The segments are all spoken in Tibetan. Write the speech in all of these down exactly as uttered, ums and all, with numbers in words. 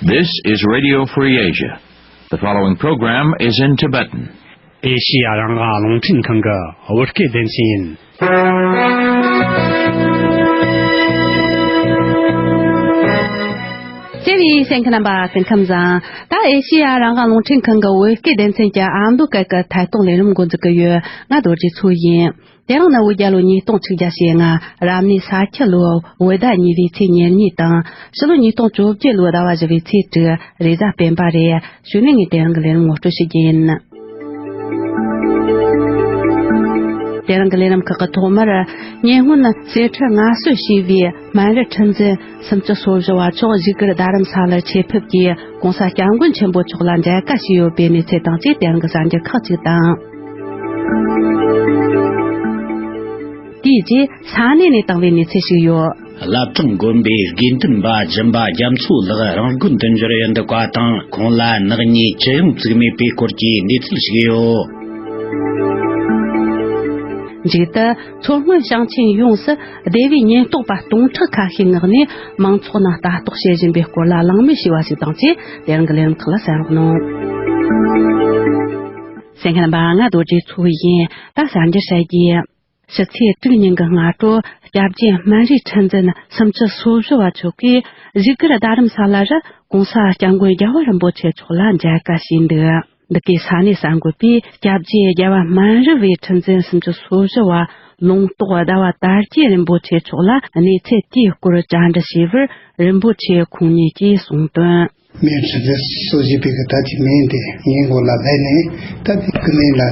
This is Radio Free Asia. The following program is in Tibetan. ཨེ་ཤི་ཡ་རང་དབང་རླུང་འཕྲིན་ཁང་གི་བོད་སྐད་སྡེ་ཚན་ཡིན། ཟེར་བའི་གསན་མཁན་རྣམ་པ་སྐུ་ཁམས་བཟང་། ད་ཨེ་ཤི་ཡ་རང་དབང་རླུང་འཕྲིན་ཁང་གི་བོད་སྐད་སྡེ་ཚན་གྱི་ཨ་མདོ་སྐད་ཀྱི་ཐད་གཏོང་ལས་རིམ་འགོ་འཛུགས་ཀྱི་ཡོད། ང་རྡོ་རྗེ་མཚོ་ཡིན། དེ་རིང་ནི་བོད་རྒྱལ་ལོ་ཉིས་སྟོང་ཆིག་བརྒྱ་ཞེ་ལྔ། རབ་གནས་ས་ཁྱི་ལོའི་བོད་ཟླ་གཉིས་པའི་ཚེས་ཉེར་གཉིས་དང་། ཕྱི་ལོ་ཉིས་སྟོང་བཅོ་བརྒྱད་ལོའི་ཟླ་བ་བཞི་པའི་ཚེས་དྲུག། རེས་གཟའ་སྤེན་པ་རེད། གཞུག་ནས་ངས་དེ་རིང་གི་ལས་རིམ་ངོ་སྤྲོད་ཞུ་རྒྱུ་ཡིན། དེ་རིང་གི་ལས་རིམ་ཁག་གི་ཐོག་མར། ཉེ་སྔོན་གསེར་ཁྲིར་མངའ་གསོལ་ཞུས་པའི་སྨན་རི་ཁྲི་འཛིན་སུམ་ཅུ་སོ་བཞི་བ་མཆོག་བཞུགས་སྒར་རྡ་རམ་ས་ལར་ཆེད་ཕེབས་ཀྱིས་༸གོང་ས་༸སྐྱབས་མགོན་ཆེན་པོ་མཆོག་ལ་མཇལ་ཁ་ཞུས་ཡོད་པའི་གནས་ཚུལ་དང་བཅས། དེ་རིང་གི་གསར་འགྱུར་ཁག་ཅིག་དང་། དེའི་རྗེས་ས་གནས་ནས་བཏང་བའི་གནས་ཚུལ་ཞིག་ཡོད། བླ་བྲང་དགོན་པའི་དགེ་འདུན་པ་སྦྱིན་པ་རྒྱ་མཚོ་ལགས་རང་དགོན་དུ་འབྱོར་ཡོད་འདུག་པ་དང་། ཁོང་ལ་ནག་ཉེས་ཅི་ཡང་བཙུགས་མེད་པའི་སྐོར་གྱི་གནས་ཚུལ་ཞིག་ཡོད། མཇུག་ཏུ་མཚོ་སྔོན་ཞིང་ཆེན་ཡོངས་སུ་སྡེ་བའི་ཉེན་རྟོག་པ་སྟོང་ཕྲག་ཁ་ཤས་མངགས་ནས་མང་ཚོགས་ནང་ལྟ་རྟོག་བྱེད་བཞིན་པའི་སྐོར་ལ་གླེང་མོལ་ཞུས་པ་ཞིག་དང་བཅས། དེ་རིང་གི་ལས་རིམ་ཁག་ལ་གསན་རོགས་གནང་། གསན་མཁན་རྣམ་པ། ང་རྡོ་རྗེ་མཚོ་ཡིན། ད་གསར་འགྱུར་བཤད་རྒྱུ། ཕྱི་ཚེས་དྲུག་ཉིན་གྱི་སྔ་དྲོ། སྐྱབས་རྗེ་སྨན་རིའི་ཁྲི་འཛིན་སུམ་ཅུ་སོ་བཞི་བ་མཆོག་གིས་བཞུགས་སྒར་རྡ་རམ་ས་ལ་རུ་༸གོང་ས་༸སྐྱབས་མགོན་རྒྱལ་བ་རིན་པོ་ཆེ་མཆོག་ལ་མཇལ་ཁ་ཞུས་འདུག། འདི་གའི་ས་གནས་གསར་འགོད་པས་སྐྱབས་རྗེ་རྒྱལ་བ་སྨན་རི་བའི་ཁྲི་འཛིན་སུམ་ཅུ་སོ་བཞི་བ་ལུང་རྟོགས་ཟླ་བ་དར་རྒྱས་རིན་པོ་ཆེ་མཆོག་ལ་གནས་ཚུལ་དེའི་སྐོར་བཅར་འདྲི་ཞུས་པར། རིན་པོ་ཆེ་ཁོང་ཉིད་ཀྱིས་གསུངས་དོན། སྨན་རི་ཁྲི་འཛིན་སོ་བཞི་པའི་གི་ད་ཅི་མིང་དེ་ངའི་མགོ་ལ་ལྷན་ནས། ད་དེ་སྐུ་མིང་ལ་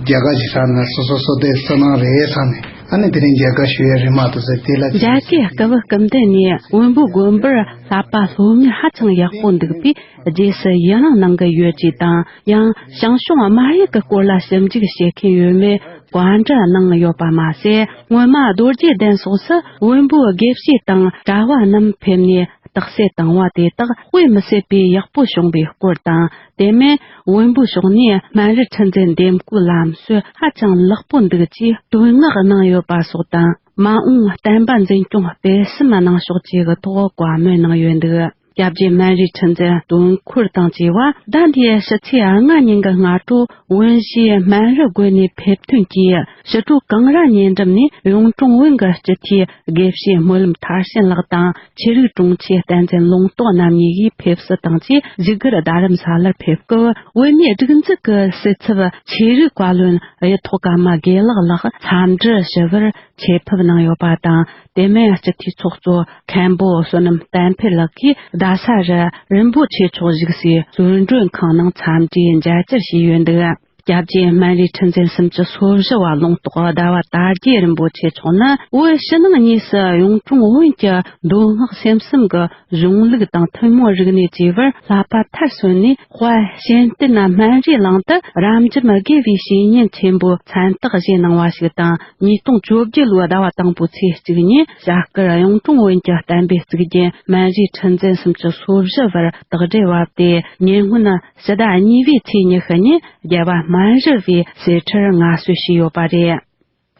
མཇལ་ཁ་ཞིག་ས་ན་སོ་སོ་སོ་དེ་སུ་ནང་རེད་ས་ནས། ཨ་ནི་དེ་རིང་མཇལ་ཁ་ཞུ་ཡ་རེད་མ་གཏོགས་ཟེར། དེ་ལ་མཇལ་ཁའི་སྐབས་སྐུ་མདུན་ནས་བོན་པོའི་དགོན་པར་བསླབ་པ་སློབ་གཉེར་ཧ་ཅང་ཡག་པོ་འདུག་པས། རྗེས་སུ་ཡི་རང་གནང་གི་ཡོད་ཅེས་དང་། ཡང་ཞང་ཞུང་སྨར་ཡུལ་གྱི་སྐོར་ལ་ཞིབ་འཇུག་བྱེད་མཁན་ཡོད་མེད་བཀའ་འདྲི་གནང་ཡོད་པ་མ་ཟད། སྔོན་མ་རྡོ་རྗེ་གདན་སོགས་སུ་བོན་པོའི་དགེ་བཤེས་དང་གྲྭ་བ་རྣམས་ཕེབས་ནས་རྟགས་གསལ་བཏང་བ་དེ་དག་དཔེ་མི་སྲིད་པའི་ཡག་པོ་བྱུང་བའི་སྐོར་དང་། དེ་མིན་བོན་པོའི་ཕྱོགས་ནས་སྨན་རི་ཁྲི་འཛིན་འདེམས་བསྐོའི་ལམ་སྲོལ་ཧ་ཅང་ལེགས་པོ་འདུག་ཅེས་བསྟོད་བསྔགས་གནང་ཡོད་པ་སོགས་དང་། མ་འོངས་བསྟན་པ་འཛིན་སྐྱོང་སྤེལ་གསུམ་གནང་ཕྱོགས་བཅས་ཀྱི་ཐོག་བཀའ་མོལ་གནང་ཡོད་འདུག། སྐྱབས་རྗེ་སྨན་རིའི་ཁྲི་འཛིན་དོན་འཁོར་དང་བཅས་པ་ཟླ་འདིའི་ཕྱི་ཚེས་ལྔ་ཉིན་གྱི་སྔ་དྲོ་བོན་གཞིས་སྨན་རི་དགོན་ནས་ཕེབས་ཐོན་གྱིས་ཕྱི་དྲོ་གངས་ར་ཉེ་འགྲམ་ནས་གཡུང་དྲུང་བོན་གྱི་སྤྱི་འཐུས་དགེ་བཤེས་སྨོན་ལམ་མཐར་ཕྱིན་ལགས་དང་། ཆོས་རིག་དྲུང་ཆེ་བསྟན་འཛིན་ལུང་རྟོགས་རྣམ་གཉིས་ཀྱིས་ཕེབས་བསུ་དང་བཅས་བཞུགས་སྒར་རྡ་རམ་ས་ལར་ཕེབས་སྐབས། བོད་མིའི་སྒྲིག་འཛུགས་ཀྱི་སྲིད་ཚབ་ཆོས་རིག་བཀའ་བློན་གཡུ་ཐོག་ཀརྨ་དགེ་ལེགས་ལགས་འཚམས་འདྲི་ཞུ་བར་ཆེད་ཕེབས་གནང་ཡོད་པ་དང་། དེ་མིན་སྤྱི་འཐུས་ཚོགས་གཙོ་མཁན་པོ་བསོད་ནམས་བསྟན་འཕེལ་ལགས་ཀྱིས་རྡ་ས་རུ་རིན་པོ་ཆེ་མཆོག་བཞུགས་སའི་གསོལ་མགྲོན་ཁང་ནང་འཚམས་འདྲིའི་མཇལ་བཅར་བྱས་ཡོད་འདུག། སྐྱབས་རྗེ་སྨན་རིའི་ཁྲི་འཛིན་སུམ་ཅུ་སོ་བཞི་བ་ལུང་རྟོགས་ཟླ་བ་དར་རྒྱས་རིན་པོ་ཆེ་མཆོག་ནི་བོད་ཕྱི་ནང་གཉིས་སུ་གཡུང་དྲུང་བོན་གྱི་མདོ་སྔགས་སེམས་གསུམ་གྱི་གཞུང་ལུགས་དང་ཐུན་མོང་རིག་གནས་བཅས་པར་བསླབ་པ་མཐར་སོན་ནས། དཔལ་གཤེན་བསྟན་སྨན་རིའི་གླིང་དུ་རབ་འབྱམས་དགེ་བའི་བཤེས་གཉེན་ཆེན་པོའི་མཚན་རྟགས་བཞེས་གནང་བ་ཞིག་དང་། ཉིས་སྟོང་བཅོ་བརྒྱད་ལོའི་ཟླ་བ་དང་པོའི་ཚེས་གཅིག་ཉིན་བྱ་དཀར་གཡུང་དྲུང་བོན་གྱི་བསྟན་པའི་གཙུག་རྒྱན་སྨན་རིའི་ཁྲི་འཛིན་སུམ་ཅུ་སོ་བཞི་བར་རྟགས་འགྲེལ་བབས་ཏེ། ཉེ་སྔོན་ཕྱི་ཟླ་གཉིས་པའི་ཚེས་ཉི་ཤུ་ཉིན་རྒྱལ་བ་སྨན་རི་བའི་གསེར་ཁྲིར་མངའ་གསོལ་ཞུས་ཡོད་པ་རེད།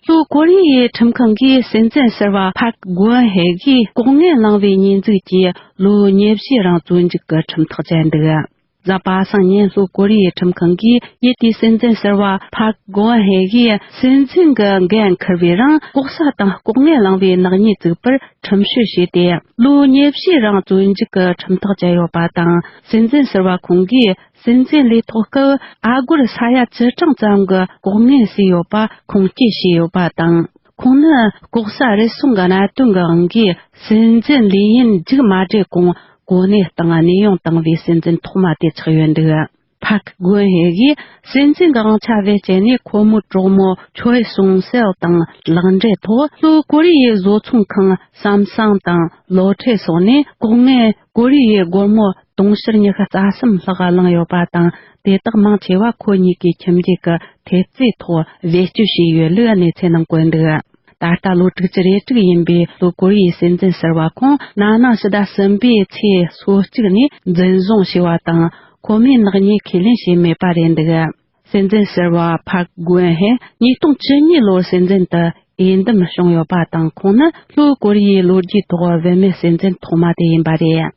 ལྷོ་ཀོ་རི་ཡའི་ཁྲིམས་ཁང་གིས་སྲིད་འཛིན་ཟུར་པ་ཕཱག་གོ་ཨན་ཧེ་གིས་ལྐོག་རྔན་བླངས་པའི་ཉེས་འཛུགས་ཀྱིས་ལོ་ཉེར་བཞི་རིང་བཙོན་འཇུག་གི་ཁྲིམས་ཐག་བཅད་འདུག། གཟའ་པ་སངས་ཉིན་ལྷོ་ཀོ་རི་ཡའི་ཁྲིམས་ཁང་གིས་ཡུལ་དེའི་སྲིད་འཛིན་ཟུར་པ་ཕཱག་གོ་ཨན་ཧེ་གིས་སྲིད་འཛིན་གྱི་འགན་འཁུར་བའི་རིང་ལྐོག་ཟ་དང་ལྐོག་རྔན་བླངས་པའི་ནག་ཉེས་བཙུགས་པར་ཁྲིམས་གཅོད་བྱས་ཏེ། ལོ་ཉེར་བཞི་རིང་བཙོན་འཇུག་གི་ཁྲིམས་ཐག་བཅད་ཡོད་པ་དང་། སྲིད་འཛིན་ཟུར་པ་ཁོང་གིས་སྲིད་འཛིན་ལས་ཐོག་སྐབས་ཨ་སྒོར་ས་ཡ་བཅུ་གྲངས་ཙམ་གྱི་ལྐོག་རྔན་ཟོས་ཡོད་པ་ཁུངས་སྐྱེལ་བྱས་ཡོད་པ་དང་། ཁོང་ནི་ལྐོག་ཟ་རུལ་སུངས་ཀྱི་གནད་དོན་གྱི་དབང་གིས་སྲིད་འཛིན་ལས་ཡུན་མཇུག་མ་སྒྲིལ་གོང་གོ་གནས་སྟེང་གནས་དབྱུང་བཏང་བའི་སྲིད་འཛིན་ཐོག་མ་དེ་ཆགས་ཡོད་འདུག། ཕཱག་གོ་ཨན་ཧེ་གིས་སྲིད་འཛིན་གྱི་དབང་ཆ་བེད་སྤྱད་ནས། ཁོ་མོའི་གྲོགས་མོ་ཆོའེ་སུང་སེལ་དང་ལག་འབྲེལ་ཐོག་ལྷོ་ཀོ་རི་ཡའི་བཟོ་ཚོང་ཁང་སམ་སང་དང་ལོ་ཁྲེ་སོགས་ནས་ལྐོག་རྔན་ཀོ་རི་ཡའི་སྒོར་མོ་དུང་ཕྱུར་ཉི་ཤུ་རྩ་གསུམ་ལྷག་བླངས་ཡོད་པ་དང་། དེ་དག་མང་ཆེ་བ་ཁོ་གཉིས་ཀྱི་ཁྱིམ་རྒྱུད་ཀྱི་ཐེབས་རྩའི་ཐོག་བེད་སྤྱོད་བྱས་ཡོད་ལུགས་གནས་ཚུལ་ནང་བཀོད་འདུག། ད་ལྟ་ལོ་དྲུག་ཅུ་རེ་དྲུག་ཡིན་པའི་ལྷོ་ཀོ་རི་ཡའི་སྲིད་འཛིན་ཟུར་པ་ཁོང་ན་ནིང་ཕྱི་ཟླ་གསུམ་པའི་ཚེས་སོ་གཅིག་ནས་འཛིན་བཟུང་བྱས་པ་དང་། ཁོ་མོས་ནག་ཉེས་ཁས་ལེན་བྱས་མེད་པ་རེད་འདུག། སྲིད་འཛིན་ཟུར་པ་ཕཱག་གོ་ཨན་ཧེ་ཉིས་སྟོང་བཅུ་གཉིས་ལོར་སྲིད་འཛིན་དུ་འོས་འདེམས་བྱུང་ཡོད་པ་དང་། ཁོང་ནི་ལྷོ་ཀོ་རི་ཡའི་ལོ་རྒྱུས་ཐོག་བུད་མེད་སྲིད་འཛིན་ཐོག་མ་དེ་ཡིན་པ་རེད།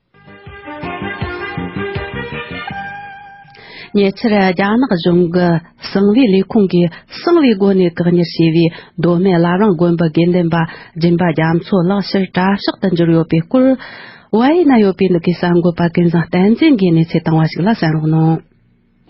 ཉེ་ཆར་རྒྱ་ནག་གཞུང་གི་གསང་བའི་ལས་ཁུངས་ཀྱིས་གསང་བའི་སྒོ་ནས་བཀག་ཉར་བྱས་པའི་མདོ་སྨད་བླ་བྲང་དགོན་པའི་དགེ་འདུན་པ་སྦྱིན་པ་རྒྱ་མཚོ་ལགས་ཕྱིར་གྲྭ་ཤག་ཏུ་འབྱོར་ཡོད་པའི་སྐོར། བལ་ཡུལ་ན་ཡོད་པའི་འདི་གའི་གསར་འགོད་པ་ཀུན་བཟང་བསྟན་འཛིན་གྱིས་གནས་ཚུལ་བཏང་བ་ཞིག་ལ་གསན་རོགས་གནང་།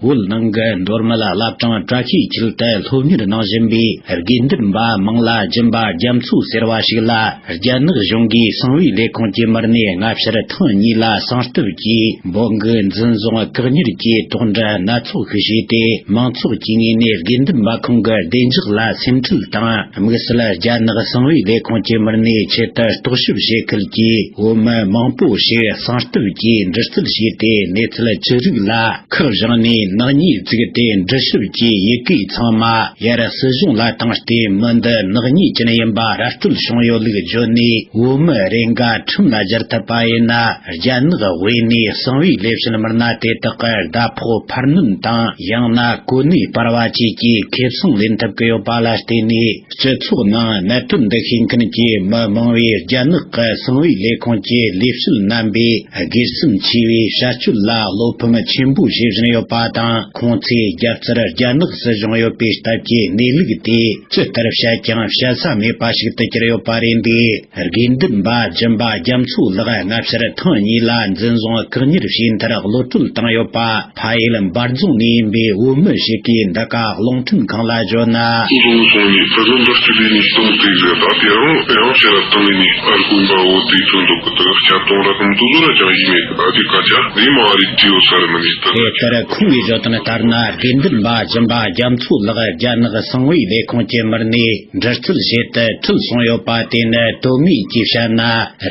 བོད་ནང་གི་མདོ་སྨད་བླ་བྲང་བཀྲ་ཤིས་འཁྱིལ་དུ་སློབ་གཉེར་གནང་བཞིན་པའི་དགེ་འདུན་པ་མིང་ལ་སྦྱིན་པ་རྒྱ་མཚོ་ཟེར་བ་ཞིག་ལ། རྒྱ་ནག་གཞུང་གིས་གསང་བའི་ལས་ཁུངས་ཀྱི་མི་སྣས་སྔ་ཕྱིར་ཐེངས་གཉིས་ལ་གསང་སྟབས་ཀྱིས་འབོད་འགུག་འཛིན་བཟུང་བཀག་ཉར་གྱིས་དོགས་འདྲི་སྣ་ཚོགས་ཤིག་བྱས་ཏེ། མང་ཚོགས་ཀྱི་ངོས་ནས་དགེ་འདུན་པ་ཁོང་གི་བདེ་འཇགས་ལ་སེམས་ཁྲལ་དང་། དམིགས་བསལ་རྒྱ་ནག་གསང་བའི་ལས་ཁུངས་ཀྱི་མི་སྣའི་ཆེད་དུ་རྟོག་ཞིབ་བྱེད་ཁུལ་གྱིས། བོད་མི་མང་པོ་ཞིག་གསང་སྟབས་ཀྱིས་འདྲི་རྩད་བྱས་ཏེ། གནས་ཚུལ་ཅི་རིགས་ལ་ཁག་བཞེངས་ནས་ནག་ཉེས་བཙུགས་ཏེ། འདྲི་ཞིབ་ཀྱི་ཡི་གེ་ཚང་མ་ཡར་སྲིད་གཞུང་ལ་བཏང་སྟེ། མི་འདི་ནག་ཉེས་ཅན་ཡིན་པ་ར་སྤྲོད་བྱུང་ཡོད་ལུགས་བརྗོད་ནས། བོད་མི་རེ་འགའ་ཁྲིམས་ལ་སྦྱར་ཐུབ་པ་ཡིན་ན། རྒྱ་ནག་དབུས་ནས་གསང་བའི་ལས་བྱེད་མི་སྣ་དེ་དག་གི་ཟླ་ཕོགས་འཕར་སྣོན་དང་། ཡང་ན་གོ་གནས་སྤར་བ་བཅས་ཀྱི་ཁེ་བཟང་ལེན་ཐུབ་ཀྱི་ཡོད་པ་ལ་བརྟེན་ནས། སྤྱི་ཚོགས་ནང་གནད་དོན་འདི་ཤེས་མཁན་གྱི་མི་མང་བས་རྒྱ་ནག་གི་གསང་བའི་ལས་ཁུངས་ཀྱི་ལས་བྱེད་རྣམ་པས་སྒེར་སེམས་ཆེ་བའི་བྱ་སྤྱོད་ལ་བློ་ཕམ་ཆེན་པོ་བྱེད་བཞིན་ཡོད་པ་དང་། ཁོང་ཚོས་རྒྱལ་སར་རྒྱ་ནག་སྲིད་གཞུང་ཡོད་པའི་སྟབས་ཀྱིས་གནས་ལུགས་དེ་ཇི་ལྟར་བཤད་ཀྱང་བཤད་ས་མེད་པ་ཞིག་ཏུ་གྱུར་ཡོད་པ་རེད་འདུག་དགེ་འདུན་པ་སྦྱིན་པ་རྒྱ་མཚོ་ལགས་སྔ་ཕྱིར་ཐེངས་གཉིས་ལ་འཛིན་བཟུང་བཀག་ཉར་བྱས་མཐར་གློད་གྲོལ་བཏང་ཡོད་པ། ཕ་ཡུལ་འབའ་རྫོང་ནས་ཡིན་པའི་བོད་མི་ཞིག་གིས་འདི་ག་རླུང་འཕྲིན་ཁང་ལ་བརྗོད་ན། བཟུང་སོང་ནས་ད་དུང་འདྲི་རྩད་ལས་ནས་སྟོང་དེ་ཟེར་ད་དེ་རང་ཡང་བཤད་ལ་བཏང་ནས་ཨར་དགོན་པ་འོ་དེ་ཚོ་འདུག་གི་དེ་སྐྱ་གཏོང་ར་དང་དུ་ཟོ་ར་ཅང་ཡིན་མེད་ད་དེ་ཀ་ཅག་དེ་མ་རེད་དེ་ཡོད་ས་རེད་མི་ནི་ད། དེ་ལྟར་ཁོང་གིས་བརྗོད་དོན་ལྟར་ན། དགེ་འདུན་པ་སྦྱིན་པ་རྒྱ་མཚོ་ལགས་རྒྱ་ནག་གསང་བའི་ལས་ཁུངས་ཀྱི་མི་སྣས་འདྲི་རྩད་བྱེད་དུ་ཁྲིད་སོང་ཡོད་པ་དེ་ནི་དོན་དངོས་ཀྱིས་བཤད་ན།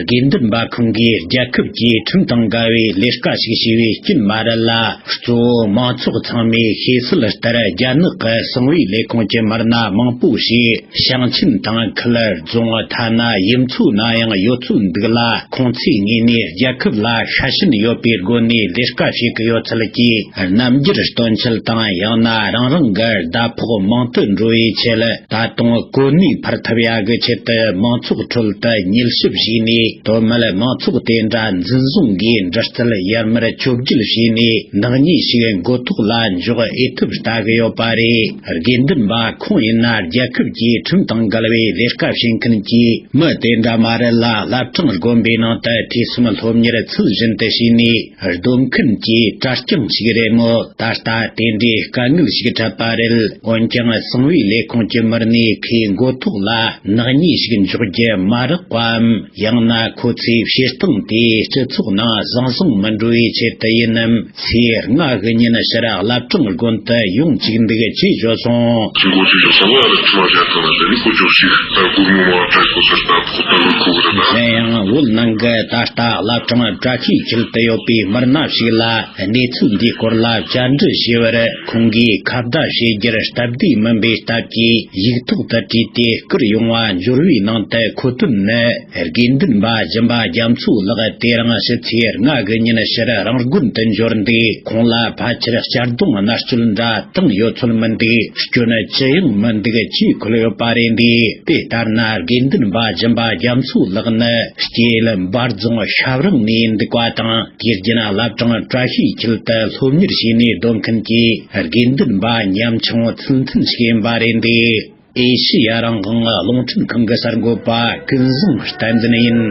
དགེ་འདུན་པ་ཁོང་གིས་རྒྱལ་ཁབ་ཀྱི་ཁྲིམས་དང་འགལ་བའི་ལས་ཀ་ཞིག་བྱས་པའི་རྐྱེན་མ་རེད་ལ། གཙོ་བོ་མང་ཚོགས་ཚང་མས་ཤེས་གསལ་ལྟར། རྒྱ་ནག་གི་གསང་བའི་ལས་ཁུངས་ཀྱི་མི་སྣ་མང་པོ་ཞིག་ཞིང་ཆེན་དང་ཁུལ་རྫོང་ཐ་ན་ཡུལ་ཚོའི་ནང་ཡང་ཡོད་ཚོད་འདུག་ལ། ཁོང་ཚོའི་ངོས་ནས་རྒྱལ་ཁབ་ལ་ཤ་ཞེན་ཡོད་པའི་སྒོ་ནས་ལས་ཀ་བྱེད་ཀྱི་ཡོད་ཚུལ་གྱི་རྣམ་འགྱུར་སྟོན་ཆེད་དང་། ཡང་ན་རང་རང་གི་ཟླ་ཕོགས་མང་དུ་འགྲོ་བའི་ཆེད། ད་དུང་གོ་གནས་འཕར་ཐུབ་ཡག་གི་ཆེད་དུ་མང་ཚོགས་ཁྲོད་དུ་ཉུལ་ཞིབ་བྱས་ནས། དོན་མེད་མང་ཚོགས་དེ་འདྲ་འཛིན་བཟུང་གིས་འདྲི་རྩད་ཡར་མར་བཅོ་བརྒྱད་བྱས་ནས། ནག་ཉེས་ཤིག་མགོ་ཐོག་ལ་འཇོག་ཨེ་ཐུབ་ལྟ་གི་ཡོད་པ་རེད། དགེ་འདུན་པ་ཁོང་ཡིན་ན་རྒྱལ་ཁབ་ཀྱི་ཁྲིམས་དང་འགལ་བའི་ལས་ཀ་བྱེད་མཁན་གྱི་མི་དེ་འདྲ་མ་རེད་ལ། བླ་བྲང་དགོན་པའི་ནང་དུ་ཐོས་བསམ་སློབ་གཉེར་ཚུལ་བཞིན་དུ་བྱས་ནས། སྡོད་མཁན་གྱི་གྲྭ་རྐྱང་ཞིག་རེད་མོད། ད་ལྟ་དེ་འདྲའི་དཀའ་ངལ་ཞིག་འཕྲད་པ་རེད། འོན་ཀྱང་གསང་བའི་ལས་ཁུངས་ཀྱི་མི་སྣས་ཁོའི་མགོ་ཐོག་ལ་ནག་ཉེས་ཤིག་འཇོག་རྒྱུ་མ་རེད་པའམ། ཡང་ན་ཁོ་ཚོའི་བྱེད་སྟངས་དེ་སྤྱི་ཚོགས་ནང་ཟང་ཟིང་མི་འགྲོ་བའི་ཆེད་དུ་ཡིན་ནམ། ཚེས་ལྔ་གི་ཉིན་ཕྱིར་བླ་བྲང་དགོན་དུ་ཡོང་བཅུག་འདུག་ཅེས་བརྗོད་སོང་། ཁྱི་མགོ་ཚོས་ཀྱང་བསམ་བློ་ཡར་ལ་ཁྱི་མ་བྱ་ཐང་ལ་ཟེར་ནས་ཁོ་ཅོག་ཞིག་ད་སྒོར་མོ་མ་བྲག་ཁོ་ཚར་ད་ཕོག་ད་ལོ་ཁུག་རེད་ད། གཞན་ཡང་བོད་ནང་གི་ད་ལྟ་བླ་བྲང་བཀྲ་ཤིས་འཁྱིལ་དུ་ཡོད་པའི་མི་སྣ་ཞིག་ལ་གནས་ཚུལ་འདིའི་སྐོར་ལ་བཅར་འདྲི་བྱས་པར། ཁོང་གིས་ཁ་བརྡ་བྱེད་རྒྱུར་སྟབས་བདེ་མིན་པའི་སྟབས་ཀྱིས་ཡིག་ཐོག་ཏུ་བྲིས་ཏེ་བསྐུར་ཡོང་བ་འབྱོར་བའི་ནང་དུ། འཁོད་དོན་ནི། དགེ་འདུན་པ་སྦྱིན་པ་རྒྱ་མཚོ་ལགས་དེ་རིང་ཕྱི་ཚེས་ལྔ་གི་ཉིན་ཕྱིར་རང་དགོན་དུ་འབྱོར་འདུག་ཁོང་ལ་ཕལ་ཆེར་གཅར་རྡུང་མནར་གཅོད་འདྲ་བཏང་ཡོད་ཚོད་མི་འདུག་སྐྱོན་ཅི་ཡང་མི་འདུག་ཅེས་འཁོད་ཡོད་པ་རེད་འདུག་དེ་ལྟར་ན། དགེ་འདུན་པ་སྦྱིན་པ་རྒྱ་མཚོ་ལགས་ནི་སྐྱེས་ཡུལ་འབའ་རྫོང་ཤབ་རིང་ནས་འདུག་པ་དང་། དུས་རྒྱུན་བླ་བྲང་བཀྲ་ཤིས་འཁྱིལ་དུ་སློབ་གཉེར་བྱས་ནས་སྡོད་མཁན་གྱི་དགེ་འདུན་པ་ཉམ་ཆུང་ཚུལ་མཐུན་ཞིག་ཡིན་པ་རེད་འདུག་ཨེ་ཤི་ཡ་རང་དབང་རླུང་འཕྲིན་ཁང་གི་གསར་འགོད་པ་ཀུན་བཟང་བསྟན་འཛིན་ཡིན།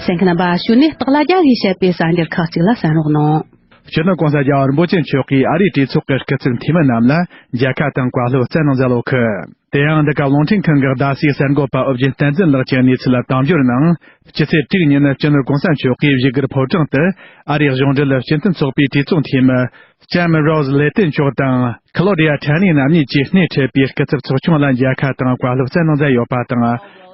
གསན་མཁན་རྣམ་པ། གཞུག་ནས་སྟག་ལྷ་རྒྱལ་གྱིས་བཤད་པའི་གསར་འགྱུར་ཁག་ཅིག་ལ་གསན་རོགས་གནང་། སྤྱི་ནོར་༸གོང་ས་༸རྒྱལ་བ་རིན་པོ་ཆེ་མཆོག་གིས་ཨ་རིའི་གྲོས་ཚོགས་ཀྱི་སྐུ་ཚབ་འཐུས་མི་རྣམས་ལ་མཇལ་ཁ་དང་བཀའ་སློབ་སྩལ་གནང་མཛད་ཡོད་གི། དེ་ཡང་འདི་ག་རླུང་འཕྲིན་ཁང་གི་རྡ་སའི་གསར་འགོད་པ་ཨོ་རྒྱན་བསྟན་འཛིན་ལགས་ཀྱིས་གནས་ཚུལ་དང་འབྱོར་ནང་། སྤྱི་ཚེས་དྲུག་ཉིན་སྤྱི་ནོར་༸གོང་ས་མཆོག་གིས་བཞུགས་སྒར་ཕོ་བྲང་དུ་ཨ་རིའི་གཞུང་འབྲེལ་སྤྱི་མཐུན་ཚོགས་པའི་གྲོས་ཚོགས་འཐུས་མི་ལྕམ་རོ་ཟི་ལེ་ཏན་མཆོག་དང་ཁ་ལོ་ཌི་ཡ་ཁྲན་ནི་རྣམ་གཉིས་ཀྱིས་སྣེ་ཁྲིད་པའི་སྐུ་ཚབ་ཚོགས་ཆུང་ལ་མཇལ་ཁ་དང་བཀའ་སློབ་སྩལ་གནང་མཛད་ཡོད་པ་དང་།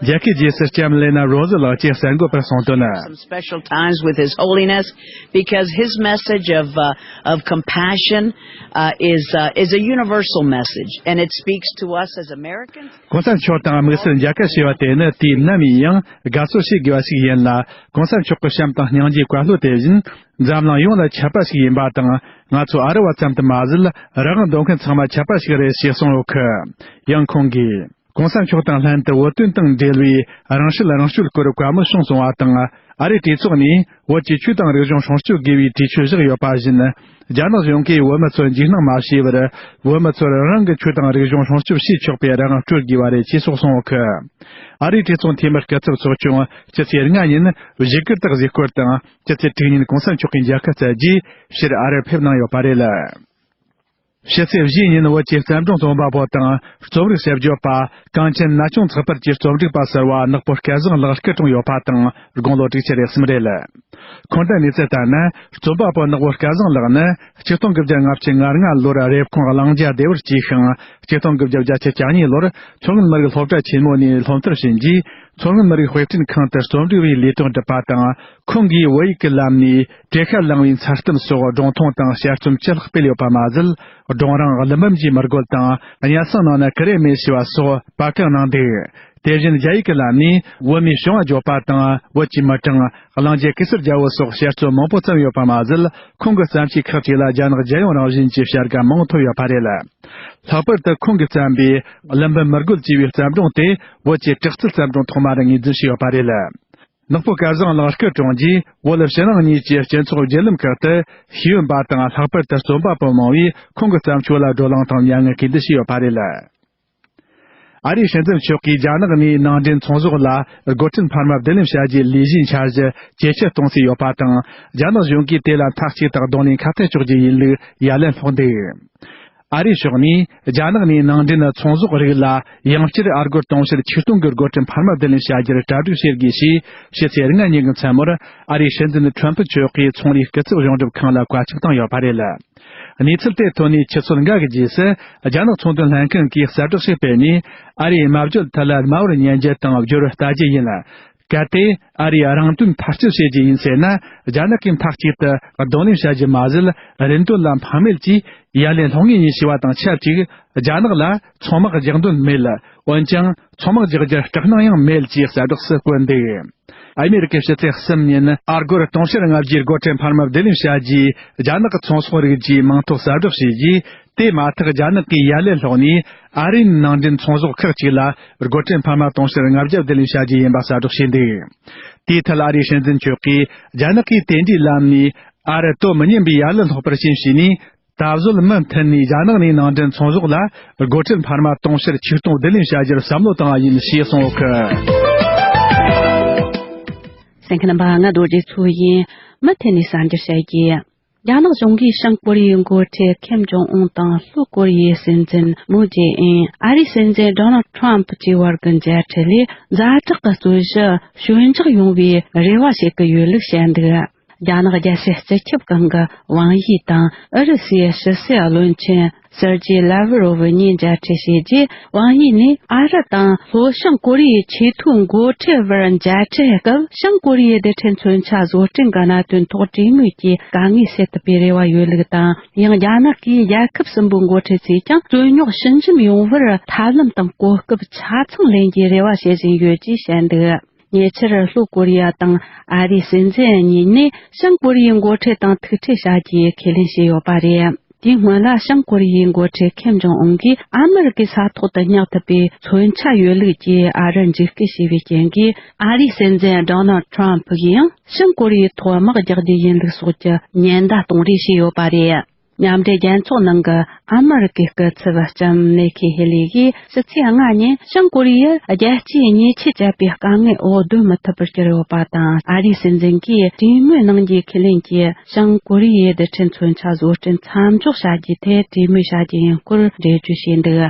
མཇལ་ཁའི་རྗེས་སུ་ལྕམ་ལེ་ན་རོ་ཟི་ལགས་ཀྱིས་གསར་འགོད་པར་གསུངས་དོན། Some special times with His Holiness, because His message of, uh, of compassion, uh, is, uh, is a universal message, and it speaks to us as Americans. གོང་ས་མཆོག་དང་དམིགས་བསལ་མཇལ་ཁ་བྱས་པ་དེ་ནི་དུས་ནམ་ཡིན་ཡང་དགའ་བསུ་བྱེད་དགོས་པ་ཞིག་ཡིན་ལ། གོང་ས་མཆོག་གི་བྱམས་དང་སྙིང་རྗེའི་བཀའ་སློབ་དེ་བཞིན་འཛམ་གླིང་ཡོངས་ལ་ཁྱབ་པ་ཞིག་ཡིན་པ་དང་། ང་ཚོ་ཨ་རི་བ་ཙམ་དུ་མ་ཟད། རང་དབང་འདོད་མཁན་ཚང་མ་ཁྱབ་པ་ཞིག་རེད་ཅེས་གསུངས་ཡོད་གི། ཡང་ཁོང་གིས། གོང་ས་མཆོག་དང་ལྷན་དུ་བོད་དོན་དང་འབྲེལ་བའི་རང་སྲིད་རང་སྐྱོང་སྐོར་བཀའ་མོལ་གསུངས་སོང་བ་དང་། ཨ་རིའི་གྲོས་ཚོགས་ནས་བོད་ཀྱི་ཆོས་དང་རིག་གཞུང་སྲུང་སྐྱོབ་དགོས་པའི་གྲོས་ཆོད་བཞག་ཡོད་པ་བཞིན། རྒྱ་ནག་གཞུང་གིས་བོད་མི་ཚོར་འཇིགས་སྣང་མ་བྱས་པར། བོད་མི་ཚོར་རང་གི་ཆོས་དང་རིག་གཞུང་སྲུང་སྐྱོབ་བྱེད་ཆོག་པའི་རང་དབང་སྤྲོད་དགོས་པ་རེད་ཅེས་སོགས་གསུངས་ཡོད་ཀི། ཨ་རིའི་གྲོས་ཚོགས་འཐུས་མི་སྐུ་ཚབ་ཚོགས་ཆུང་སྤྱི་ཚེས་ལྔ་ཉིན་བཞུགས་སྒར་དུ་གཟིགས་སྐོར་དང་། སྤྱི་ཚེས་དྲུག་ཉིན་གོང་ས་མཆོག་གིས་མཇལ་ཁ་བསྩལ་རྗེས་ཕྱིར་ཨ་རིར་ཕེབས་གནང་ཡོད་པ་རེད། ཕྱི་ཚེས་བཞི་ཉིན་བོད་ཀྱི་བརྩམས་སྒྲུང་རྩོམ་པ་པོ་དང་རྩོམ་རིག་གསར་བརྗོད་པ་གངས་ཅན་ན་ཆུང་ཚགས་པར་གྱི་རྩོམ་སྒྲིག་པ་ཟུར་པ་ནག་པོ་སྐལ་བཟང་ལགས་སྐུ་གྲོངས་ཡོད་པ་དང་། དགུང་ལོ་དྲུག་ཅུ་རེ་གསུམ་རེད། ཁོང་རྣམ་གཉིས་ཚོ་ལྟར་ན། རྩོམ་པ་པོ་ནག་པོ་སྐལ་བཟང་ལགས་ནི་ཆིག་སྟོང་དགུ་བརྒྱ་ལྔ་བཅུ་ང་ལྔ་ལོར་རེབ་གོང་གླང་རྒྱ་སྡེ་བར་སྐྱེས་ཤིང་། ཆིག་སྟོང་དགུ་བརྒྱ་བརྒྱད་ཅུ་གྱ་གཉིས་ལོར་མཚོ་སྔོན་མི་རིགས་སློབ་གྲྭ་ཆེན་མོ་ནས་སློབ་མཐར་ཕྱིན་རྗེས། མཚོ་སྔོན་མི་རིགས་དཔེ་སྐྲུན་ཁང་དུ་རྩོམ་སྒྲིག་པའི་ལས་དོན་སྒྲུབ་པ་དང་། ཁོང་གིས་བོད་ཡིག་གི་ལམ་ནས་བྲེ་ཤ་ལང་བའི་མཚར་གཏམ་སོགས་སྒྲུང་ཐུང་དང་དཔྱད་རྩོམ་བཅུ་ལྷག་སྤེལ་ཡོད་པ་མ་ཟད། སྒྲུང་རིང་ཀླུ་འབུམ་གྱི་མི་རྒོད་དང་། སྙན་སེང་ནང་ན་ཀུ་རེ་མེད་ཞེས་པ་སོགས་པར་སྐྲུན་གནང་འདུག་དེ་བཞིན་རྒྱ་ཡིག་གི་ལམ་ནས་བོད་མིའི་བྱུང་བ་བརྗོད་པ་དང་། བོད་ཀྱི་མི་གྲངས། གླིང་རྗེ་གེ་སར་རྒྱལ་པོ་སོགས་དཔྱད་རྩོམ་མང་པོ་བརྩམས་ཡོད་པ་མ་ཟད། ཁོང་གི་བརྩམས་ཆོས་ཁག་ཅིག་ལ་རྒྱ་ནག་རྒྱལ་ཡོངས་རང་བཞིན་གྱི་བྱ་དགའ་མང་པོ་ཐོབ་ཡོད་པ་རེད། ལྷག་པར་དུ་ཁོང་གིས་བརྩམས་པའི་ཀླུ་འབུམ་མི་རྒོད་ཅེས་པའི་བརྩམས་སྒྲུང་དེ་བོད་ཀྱི་དྲག་རྩལ་བརྩམས་སྒྲུང་ཐོག་མར་ངོས་འཛིན་བྱས་ཡོད་པ་རེད། ནག་པོ་སྐལ་བཟང་ལགས་སྐུ་གྲོངས་རྗེས། བོད་ཕྱི་ནང་གཉིས་ཀྱི་སྤྱི་ཚོགས་བརྒྱུད་ལམ་ཁག་ཏུ་ཤེས་ཡོན་པ་དང་། ལྷག་པར་དུ་རྩོམ་པ་པོ་མང་བོས་ཁོང་གི་བརྩམས་ཆོས་ལ་བགྲོ་གླེང་དང་མྱ་ངན་གུས་འདུད་བྱས་ཡོད་པ་རེད། ཨ་རིའི་སྲིད་འཛིན་མཆོག་གིས་རྒྱ་ནག་ནས་ནང་འདྲེན་ཚོང་ཟོག་ལ་སྒོ་ཁྲལ་འཕར་མ་བསྡུ་ལེན་བྱ་རྒྱུའི་ལས་གཞིའི་འཆར་གཞི་ཇེ་ཆེར་གཏོང་རྩིས་ཡོད་པ་དང་། རྒྱ་ནག་གཞུང་གིས་དེ་ལ་མཐའ་གཅིག་ཏུ་གདོང་ལེན་ཁ་གཏད་གཅོག་རྒྱུ་ཡིན་ལུགས་ཡ་ལན་སློག་འདུག་ཨ་རིའི་ཕྱོགས་ནས་རྒྱ་ནག་ནས་ནང་འདྲེན་ཚོང་ཟོག་རིགས་ལ་ཡང་བསྐྱར་ཨ་སྒོར་དུང་ཕྱུར་ཆིག་སྟོང་གི་སྒོ་ཁྲལ་འཕར་མ་བསྡུ་ལེན་བྱ་རྒྱུར་གྲ་སྒྲིག་བྱེད་དགོས་ཞེས་ཕྱི་ཚེས་ལྔ་ཉིན་གྱི་མཚན་མོར་ཨ་རིའི་སྲིད་འཛིན་ཁྲོམ་ཕུ་མཆོག་གིས་ཚོང་རའི་སྐུ་ཚབ་གཞུང་སྒྲུབ་ཁང་ལ་བཀའ་ཁྱབ་བཏང་ཡོད་པ་རེད། གནས་ཚུལ་དེ་ཐོན་ནས་ཆུ་ཚོད་འགའ་གི་རྗེས་སུ། རྒྱ་ནག་ཚོང་དོན་ལྷན་ཁང་གིས་གསལ་བསྒྲགས་ཤིག་སྤེལ་ནས། ཨ་རིའི་སྨྲ་བརྗོད་ཐད་ལ་དམའ་བར་ཉན་རྒྱུ་དང་བསྒྱུར་བར་ལྟ་རྒྱུ་ཡིན། གལ་ཏེ་ཨ་རིས་རང་དོན་མཐའ་སྐྱེལ་བྱེད་རྒྱུ་ཡིན་ཟེར་ན། རྒྱ་ནག་གིས་མཐའ་གཅིག་ཏུ་གདོང་ལེན་བྱ་རྒྱུ་མ་ཟད། རིན་དོད་ལ་ཕངས་མེད་ཀྱིས་ཡ་ལན་སློག་ངེས་ཡིན་ཞེས་པ་དང་ཆབས་ཅིག་རྒྱ་ནག་ལ་ཚོང་དམག་རྒྱག་འདོད་མེད། འོན་ཀྱང་། ཚོང་དམག་རྒྱག་རྒྱུར་སྐྲག་སྣང་ཡང་མེད་ཅེས་གསལ་བསྒྲགས་སུ་བཀོད་འདུག་ཨ་མེ་རི་ཀའི་ཕྱི་ཚེས་གསུམ་ཉིན་ཨ་སྒོར་དུང་ཕྱུར་ལྔ་བརྒྱའི་སྒོ་ཁྲལ་འཕར་མ་བསྡུ་ལེན་བྱ་རྒྱུའི་རྒྱ་ནག་གི་ཚོང་ཟོག་རིགས་ཀྱི་མིང་ཐོ་གསལ་བསྒྲགས་བྱས་རྗེས། དེ་མ་ཐག་རྒྱ་ནག་གིས་ཡ་ལན་སློག་ནས། ཨ་རིའི་ནང་འདྲེན་ཚོང་ཟོག་ཁག་ཅིག་ལ་སྒོ་ཁྲལ་འཕར་མ་དུང་ཕྱུར་ལྔ་བརྒྱ་བསྡུ་ལེན་བྱ་རྒྱུ་ཡིན་པ་གསལ་བསྒྲགས་བྱས་འདུག་དེའི་ཐད་ཨ་རིའི་སྲིད་འཛིན་མཆོག་གིས། རྒྱ་ནག་གིས་དེ་འདྲའི་ལམ་ནས་ཨ་རི་དོ་མི་མཉམ་པའི་ཡ་ལན་སློག་པར་རྐྱེན་བྱས་ནས། ད་གཟོད་མུ་མཐུད་ནས་རྒྱ་ནག་ནས་ནང་འདྲེན་ཚོང་ཟོག་ལ་སྒོ་ཁྲལ་འཕར་མ་དུང་ཕྱུར་ཆིག་སྟོང་བསྡུ་ལེན་བྱ་རྒྱུར་བསམ་བློ་བཏང་བ་ཡིན་ཞེས་གསུངས་ཡོད་ཀི། གསན་མཁན་རྣམ་པ། ང་རྡོ་རྗེ་མཚོ་ཡིན། མུ་མཐུད་ནས་གསར་འགྱུར་བཤད་རྒྱུ། རྒྱ་ནག་གཞུང་གིས་བྱང་ཀོ་རི་ཡའི་འགོ་ཁྲིད་ཁེམ་ཇོང་ཨུན་དང་ལྷོ་ཀོ་རི་ཡའི་སྲིད་འཛིན་མུའུ་ཇེ་ཨིན། ཨ་རིའི་སྲིད་འཛིན་ཌོ་ནལ་ཁྲམ་བཅས་བར་གྱི་མཇལ་འཕྲད་ལས། ཛ་དྲག་གི་རྩོད་གཞི་ཞོད་འཇགས་ཡོང་བའི་རེ་བ་བྱེད་ཀྱི་ཡོད་ལུགས་བཤད་འདུག་རྒྱ་ནག་རྒྱལ་སྲིད་སྤྱི་ཁྱབ་ཁང་གི་ཝང་ཡི་དང་ཨུ་རུ་སུའི་ཕྱི་སྲིད་བློན་ཆེན་སེར་ཇི་ལ་ཝི་རོ་ཝི་གཉིས་མཇལ་འཕྲད་བྱས་རྗེས། ཝང་ཡི་ནས་ཨ་རི་དང་ལྷོ་བྱང་ཀོ་རི་ཡའི་ཆེས་མཐོའི་འགོ་ཁྲིད་བར་མཇལ་འཕྲད་སྐབས། བྱང་ཀོ་རི་ཡའિ་རྡུལ་ཕྲན་མཚོན་ཆ་བཟོ་སྐྲུན་གྱི་གནད་དོན་ཐོག་གྲོས་མོལ་གྱིས་དཀའ་ངལ་སེལ་ཐུབ་པའི་རེ་བ་ཡོད་ལུགས་དང་། ཡང་རྒྱ་ནག་གིས་རྒྱལ་ཁབ་གསུམ་པོའི་འགོ་ཁྲིད་ཚོས་ཀྱང་རྩོད་རྙོག་ཞི་འཇམ་ཡོང་བར་ཐབས་ལམ་དང་གོ་སྐབས་ཆ་ཚང་ལེན་རྒྱུའི་རེ་བ་བྱེད་བཞིན་ཡོད་ཅེས་བཤད་འདུག་ཉེ་ཆར་ལྷོ་ཀོ་རི་ཡ་དང་ཨ་རིའི་སྲིད་འཛིན་གཉིས་ནས་བྱང་ཀོ་རི་ཡའི་འགོ་ཁྲིད་དང་ཐུག་འཕྲད་བྱ་རྒྱུའི་ཁས་ལེན་བྱས་ཡོད་པ་རེད། དེའི་སྔོན་ལ་བྱང་ཀོ་རི་ཡའི་འགོ་ཁྲིད་ཁེམ་ཇོང་ཨུན་གྱིས་ཨ་མི་རི་ཀའི་ས་ཐོག་ཏུ་བསྙེག་ཐུབ་པའི་མཚོན་ཆ་ཡོད་ལུགས་ཀྱིས་ཨ་རིར་འཇིགས་སྐུལ་བྱས་པའི་རྐྱེན་གྱིས། ཨ་རིའི་སྲིད་འཛིན་ཌོ་ནལ་ཁྲམ་ཕུ་གིས་ཡང་བྱང་ཀོ་རི་ཡའི་ཐོག་དམག་རྒྱག་རྒྱུ་ཡིན་ལུགས་སོགས་ཀྱི་ཉེན་བརྡ་གཏོང་རེས་བྱས་ཡོད་པ་རེད། མཉམ་འབྲེལ་རྒྱལ་ཚོགས་ནང་གི་ཨ་མི་རི་ཀའི་སྐུ་ཚབ་ལྕམ་ནེ་ཁི་ཧེ་ལི་ཡིས་ཕྱི་ཚེས་ལྔ་ཉིན་བྱང་ཀོ་རི་ཡར་རྒྱལ་སྤྱིའི་ཉེས་ཆད་བཅད་པའི་དཀའ་ངལ་འོག་སྡོད་མི་ཐུབ་པར་གྱུར་ཡོད་པ་དང་། ཨ་རིའི་སྲིད་འཛིན་གྱིས་གྲོས་མོལ་གནང་རྒྱུའི་ཁས་ལེན་གྱིས་བྱང་ཀོ་རི་ཡའི་རྡུལ་ཕྲན་མཚོན་ཆ་བཟོ་སྐྲུན་མཚམས་འཇོག་བྱ་རྒྱུའི་ཐད་གྲོས་མོལ་བྱ་རྒྱུ་ཡིན་སྐོར་འགྲེལ་བརྗོད་བྱས་འདུག་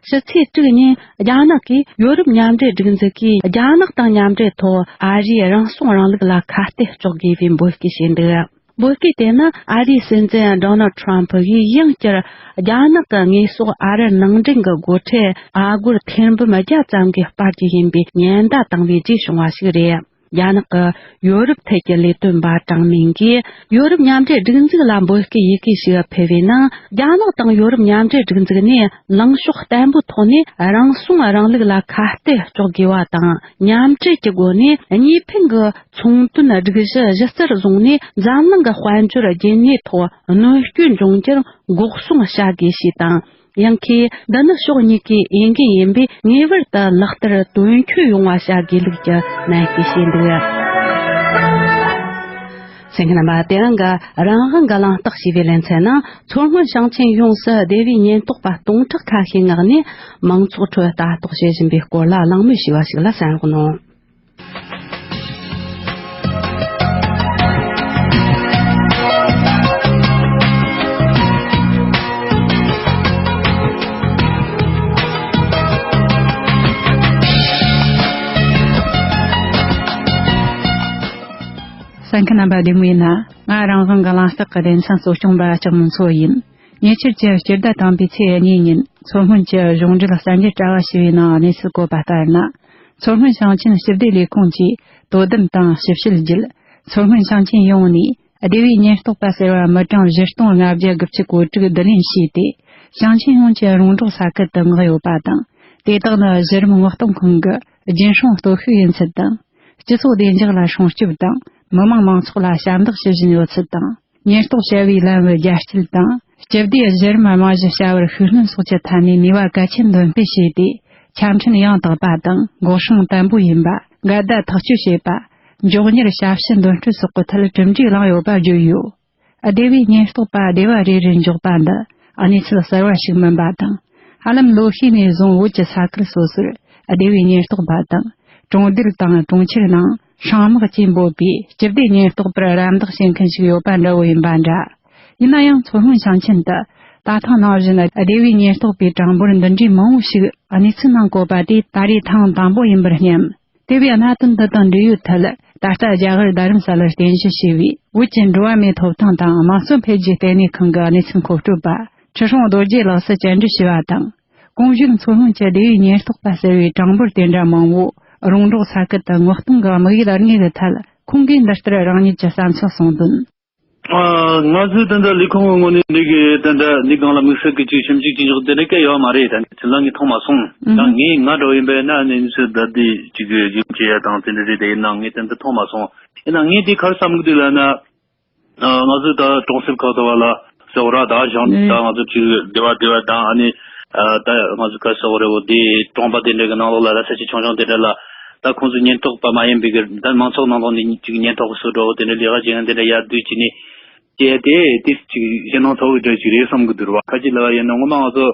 ཕྱི་ཚེས་དྲུག་ཉིན་རྒྱ་ནག་གིས་ཡོ་རོབ་མཉམ་འབྲེལ་སྒྲིག་འཛུགས་ཀྱིས་རྒྱ་ནག་དང་མཉམ་འབྲེལ་ཐོག་ཨ་རིའི་རང་སྲུང་རིང་ལུགས་ལ་ཁ་གཏད་གཅོག་དགོས་པའི་འབོད་སྐུལ་བྱས་འདུག་འབོད་སྐུལ་དེ་ནི་ཨ་རིའི་སྲིད་འཛིན་ཌོ་ནལ་ཁྲམ་ཕུ་ཡིས་ཡང་བསྐྱར་རྒྱ་ནག་གི་དངོས་ཟོག་ཨ་རིར་ནང་འདྲེན་གྱི་སྒོ་ཁྲལ་ཨ་སྒོར་ཐེར་འབུམ་བརྒྱ་ཙམ་གྱིས་སྤར་རྒྱུ་ཡིན་པའི་ཉེན་བརྡ་བཏང་བའི་རྗེས་བྱུང་བ་ཞིག་རེད། རྒྱ་ནག་གི་ཡོ་རོབ་ཐད་ཀྱི་ལས་དོན་པ་ཀྲང་མིང་གིས་ཡོ་རོབ་མཉམ་འབྲེལ་སྒྲིག་འཛུགས་ལ་འབོད་སྐུལ་ཡི་གེ་ཞིག་ཕུལ་བའི་ནང་། རྒྱ་ནག་དང་ཡོ་རོབ་མཉམ་འབྲེལ་སྒྲིག་འཛུགས་ནས་ལངས་ཕྱོགས་བརྟན་པོའི་ཐོག་ནས་རང་སྲུང་རིང་ལུགས་ལ་ཁ་གཏད་གཅོག་དགོས་པ་དང་། མཉམ་འབྲེལ་གྱི་སྒོ་ནས་གཉིས་ཕན་གྱི་ཚོང་དོན་སྒྲིག་གཞི་གཞི་རྩར་བཟུང་ནས། འཛམ་གླིང་གི་དཔལ་འབྱོར་རྒྱུན་གནས་ཐོག་གནོན་སྐྱོན་འབྱུང་རྒྱུར་འགོག་སྲུང་བྱ་དགོས་ཞེས་དང་། ཡང་ཁོས་འདི་ནི་ཕྱོགས་གཉིས་ཀའི་འོས་འགན་ཡིན་པས་ངེས་པར་དུ་ལག་བསྟར་དོན་འཁྱོལ་ཡོང་བ་བྱ་དགོས་ལུགས་ཀྱི་ནན་སྐུལ་བྱས་འདུག་གསན་མཁན་རྣམ་པ། དེ་རིང་གི་རང་དབང་གི་གླེང་སྟེགས་ཞེས་པའི་ལེ་ཚན་ནང་མཚོ་སྔོན་ཞིང་ཆེན་ཡོངས་སུ་སྡེ་བའི་ཉེན་རྟོག་པ་སྟོང་ཕྲག་ཁ་ཤས་མངགས་ནས་མང་ཚོགས་ཁྲོད་ལྟ་རྟོག་བྱེད་བཞིན་པའི་སྐོར་ལ་གླེང་མོལ་ཞུས་པ་ཞིག་ལ་གསན་རོགས་གནང་། གསན་མཁན་རྣམ་པ་བདེ་མོ་ཡིན་ན། ང་རང་དབང་གི་གླེང་སྟེགས་ཀྱི་སྡེ་ཚན་གཙོ་སྐྱོང་པ་ལྕགས་མོ་མཚོ་ཡིན། ཉེ་ཆར་གྱི་སྤྱི་ཟླ་དང་པོའི་ཚེས་གཉིས་ཉིན་མཚོ་སྔོན་གྱི་གཞུང་འབྲེལ་གསར་འགྱུར་དྲ་བ་ཞེས་པའི་ནང་གནས་ཚུལ་བཀོད་པ་ལྟར་ན། མཚོ་སྔོན་ཞིང་ཆེན་སྤྱི་བདེ་ལས་ཁུངས་ཀྱིས་དོ་དམ་དང་ཞིབ་བཤེར་བརྒྱུད། མཚོ་སྔོན་ཞིང་ཆེན་ཡོངས་ནས་སྡེ་བའི་ཉེན་རྟོག་པ་ཟེར་བ་མི་གྲངས་བཞི་སྟོང་ལྔ་བརྒྱ་དགུ་བཅུ་གོ་དྲུག་བསྡུ་ལེན་བྱས་ཏེ། ཞིང་ཆེན་ཡོངས་ཀྱི་རོང་འབྲོག་ས་ཁུལ་དུ་མངགས་ཡོད་པ་དང་། དེ་དག་ནི་གཞི་རིམ་མངགས་གཏོང་ཁང་གི་རྒྱུན་སྲུང་སྟོབས་ཤུགས་ཡིན་ཚུལ་དང་། སྤྱི་ཚོགས་བདེ་འཇགས་ལ་སྲུང་སྐྱོབ་དང་མི་དམངས་མང་ཚོགས་ལ་ཞབས་འདེགས་ཞུ་བཞིན་ཡོད་ཚུལ་དང་། ཉེན་རྟོག་བྱ་བའི་ལམ་བུ་རྒྱ་སྐྱེད་དང་། སྤྱི་བདེའི་གཞི་རིམ་རྨང་གཞི་བྱ་བར་ཤུགས་སྣོན་སོགས་ཀྱི་ཐད་ནས་ནུས་པ་གལ་ཆེན་འདོན་སྤེལ་བྱས་ཏེ། ཆ་འཕྲིན་ཡང་དག་པ་དང་འགོག་སྲུང་བརྟན་པོ་ཡིན་པ། འགལ་ཟླ་ཐག་གཅོད་བྱེད་པ། མགྱོགས་མྱུར་ཞབས་ཞུ་འདོན་སྤྲོད་སོགས་ཀྱི་ཐད་གྲུབ་འབྲས་བླངས་ཡོད་པ་བརྗོད་ཡོད། སྡེ་བའི་ཉེན་རྟོག་པ་སྡེ་བ་རེ་རེར་འཇོག་པ་འདི་གནས་ཚུལ་གསར་བ་ཞིག་མིན་པ་དང་། ཧ་ལམ་ལོ་ཤས་ནས་བཟུང་བོད་ཀྱི་ས་ཁུལ་སོ་སོར་སྡེ་བའི་ཉེན་རྟོག་པ་དང་། གྲོང་རྡལ་དང་གྲོང་ཁྱེར་ནང་སྲུང་དམག་ཅེས་འབོད་པའི་སྤྱི་བདེ་ཉེན་རྟོག་པར་རམ་འདེགས་བྱེད་མཁན་ཞིག་ཡོད་པ་འདྲ་བོ་ཡིན་པ་འདྲ། ཡིན་ན་ཡང་མཚོ་སྔོན་ཞིང་ཆེན་དུ་ད་ཐེངས་ནང་བཞིན་སྡེ་བའི་ཉེན་རྟོག་པའི་གྲངས་འབོར་འདི་འདྲའི་མང་བོ་ཞིག་གནས་ཚུལ་ནང་བཀོད་པ་དེ་ད་རེས་ཐེངས་དང་པོ་ཡིན་པར་སྙམ། དེ་བས་གནད་དོན་འདི་དང་འབྲེལ་ཡོད་ཐད། ད་ལྟ་རྒྱ་གར་རྡ་རམ་ས་ལར་རྟེན་གཞི་བྱས་པའི་བོད་ཀྱི་འགྲོ་བ་མིའི་ཐོབ་ཐང་དང་དམངས་གཙོ་འཕེལ་རྒྱས་ལྟེ་གནས་ཁང་གི་གནས་ཚུལ་མཁོ་སྤྲོད་པ་ཁྲི་སྲོང་རྡོ་རྗེ་ལགས་སུ་བཅར་འདྲི་ཞུས་པ་དང་། གོང་བཞིན་མཚོ་སྔོན་གྱི་སྡེ་བའི་ཉེན་རྟོག་པ་ཟེར་བའི་གྲངས་འབོར་དེ་འདྲ་མང་བོ་རོང་འབྲོག་ས་ཁུལ་དུ་མངགས་གཏོང་གི་དམིགས་ཡུལ་དངོས་ཀྱི་ཐད། ཁོང་གིས་འདི་ལྟར་རང་ཉིད་ཀྱི་བསམ་ཚུལ་གསུངས་དོན། ཨ། ང་ཚོའི་ད་ལྟ་ལས་ཁུངས་ཀྱི་ངོས་ནས་འདི་གི་ད་ལྟ་འདི་སྒང་ལ་དམིགས་བསལ་གྱི་ཅིག་ཞིབ་འཇུག་ཅི་འཇོག་དེ་འདྲ་སྐད་ཡོད་མ་རེད། ད་ནི་ཚུར་ལ་ངས་མཐོང་མ་སོང་། ཨུ་ཧུ། ཡང་ངས་ང་འདྲ་བོ་ཡིན་པས་ན་ནི་ཚོད་ད་འདི་ཅིག་གི་རྒྱུ་མཚན་ཡ་དང་དེ་འདྲ་རེད་དེ། ཡིན་ན་ངས་ད་ལྟ་མཐོང་མ་སོང་། ཡིན་ན་ངས་དེ་ག་རེ་བསམ་གི་འདུག་ལབ་ན། ཨ། ང་ཚོས་ད་གྲོང་གསེབ་ཁག་ཏུ་བ་ལ་ཟེར་བ་ར་ད་ཞང་ཨུ། ད་ང་ཚོ་ཅིག་སྡེ་བ་སྡེ་བ་དང་ཨ་ནི། ཨ། ད་ང་ཚོ་ག་ཟེར་བ་རེད། འོ་དེ་གྲོང་པ་དེ་འདྲ་གི་ནང་ལོགས་ལ་ད་ས་ཆ་ཆུང་ཆུང་དེ་འདྲ་ལ། ད་ཁོང་ཚོ་ཉེན་རྟོག་པ་མ་ཡིན་པའི་གི་ད་མང་ཚོགས་ནང་ལོགས་ནས་ཅིག་ཉེན་རྟོག་གི་སོ་འདྲ་བོ་དེ་འདྲ་ལས་ཀ་བྱེད་མཁན་དེ་འདྲ་ཡར་བསྡུས་བྱས་ནས་བྱས་ཏེ། དེ་ཅིག་ཞེད་སྣང་ཚ་བོ་འདྲ་ཅིག་རེད་བསམ་གི་འདུག་ར་བ། ཁ་ཅིག་ལབ་པ་ཡིན་ན་ངོ་མ་ང་ཚོ།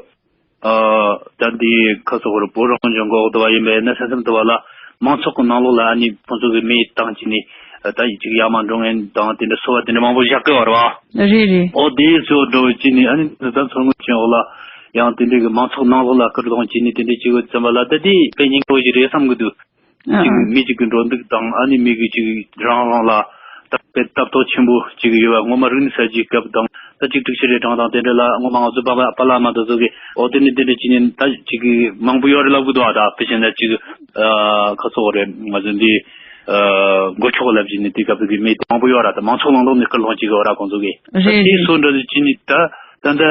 ཨ། ད་འདི་ཁ་སོ་བར་བོད་རང་སྐྱོང་ལྗོངས་འོག་ཏུ་བ་ཡིན་པས་ན་ས་མཚམས་དུ་བ་ལ་མང་ཚོགས་ཀྱི་ནང་ལོགས་ལ་ཨ་ནི་ཁོང་ཚོ་གི་མི་བཏང་བྱས་ནས་ད་ཅིག་ཡར་མར་འགྲོ་མཁན་དང་དེ་འདྲ་སོ་བ་དེ་འདྲ་མང་པོ་བཞག་གི་བ་རེད་བ། རེད་རེད། ཨོ་དེ་ཚོ་འགྲོ་བྱས་ནས་ཨ་ནི་ད་མཚོ་སྔོན་ཅན་འོག་ལ་ཡང་དེ་འདྲའི་གི་མང་ཚོགས་ནང་ལོགས་ལ་སྐུལ་སློང་བྱས་ནས་དེ་འདྲ་བྱེད་དགོས་ཙམ་པ་ལ་ད་དེ་དཔེ་སྙིང་རྗེ་བོ་ཞིག་རེད་བསམ་གི་འདུག། ཨ་ཅིག་ཨ། མི་གཅིག་གི་འགྲོ་འདུག་དང་ཨ་ནི་མི་གི་ཅིག་རང་རང་ལ་ད་དཔེ་སྟབས་བདེ་ཆེན་པོ་ཅིག་ཡོད་པ་ངོ་མ་རིག་གནས་གསར་བརྗེའི་སྐབས་དང་ད་ཅིག་དྲུག་ཅུ་རེ་གྲངས་དང་དེ་འདྲ་ལ་ངོ་མ་ང་ཚོ་པ་ཕ་པ་ལགས་མ་དེ་ཚོ་གི་འོ་དེ་ནི་དེ་འདྲ་ཅིག་ནི་ད་ཅིག་གི་མང་པོ་ཡོད་རེད་ལབ་གི་འདུག་ཨ། ད་དཔེ་བྱས་ན་ཅིག་ཨ་ཁ་སོ་རེད། ང་ཚོ་འདི་ཨ་འགོ་ཆོག་ལབ་ཅིག་ནི་དེ་སྐབས་དེ་གི་མི་དེ་མང་པོ་ཡོད་ར། ད་མང་ཚོགས་ནང་ལོགས་ནས་སྐུལ་སློང་ཅིག་ཡོད་ར་ཁོང་ཚོ་གི། རེད་དེ་རེད། སོ་འདྲ་ཅིག་ནི་ད། ད་ལྟ་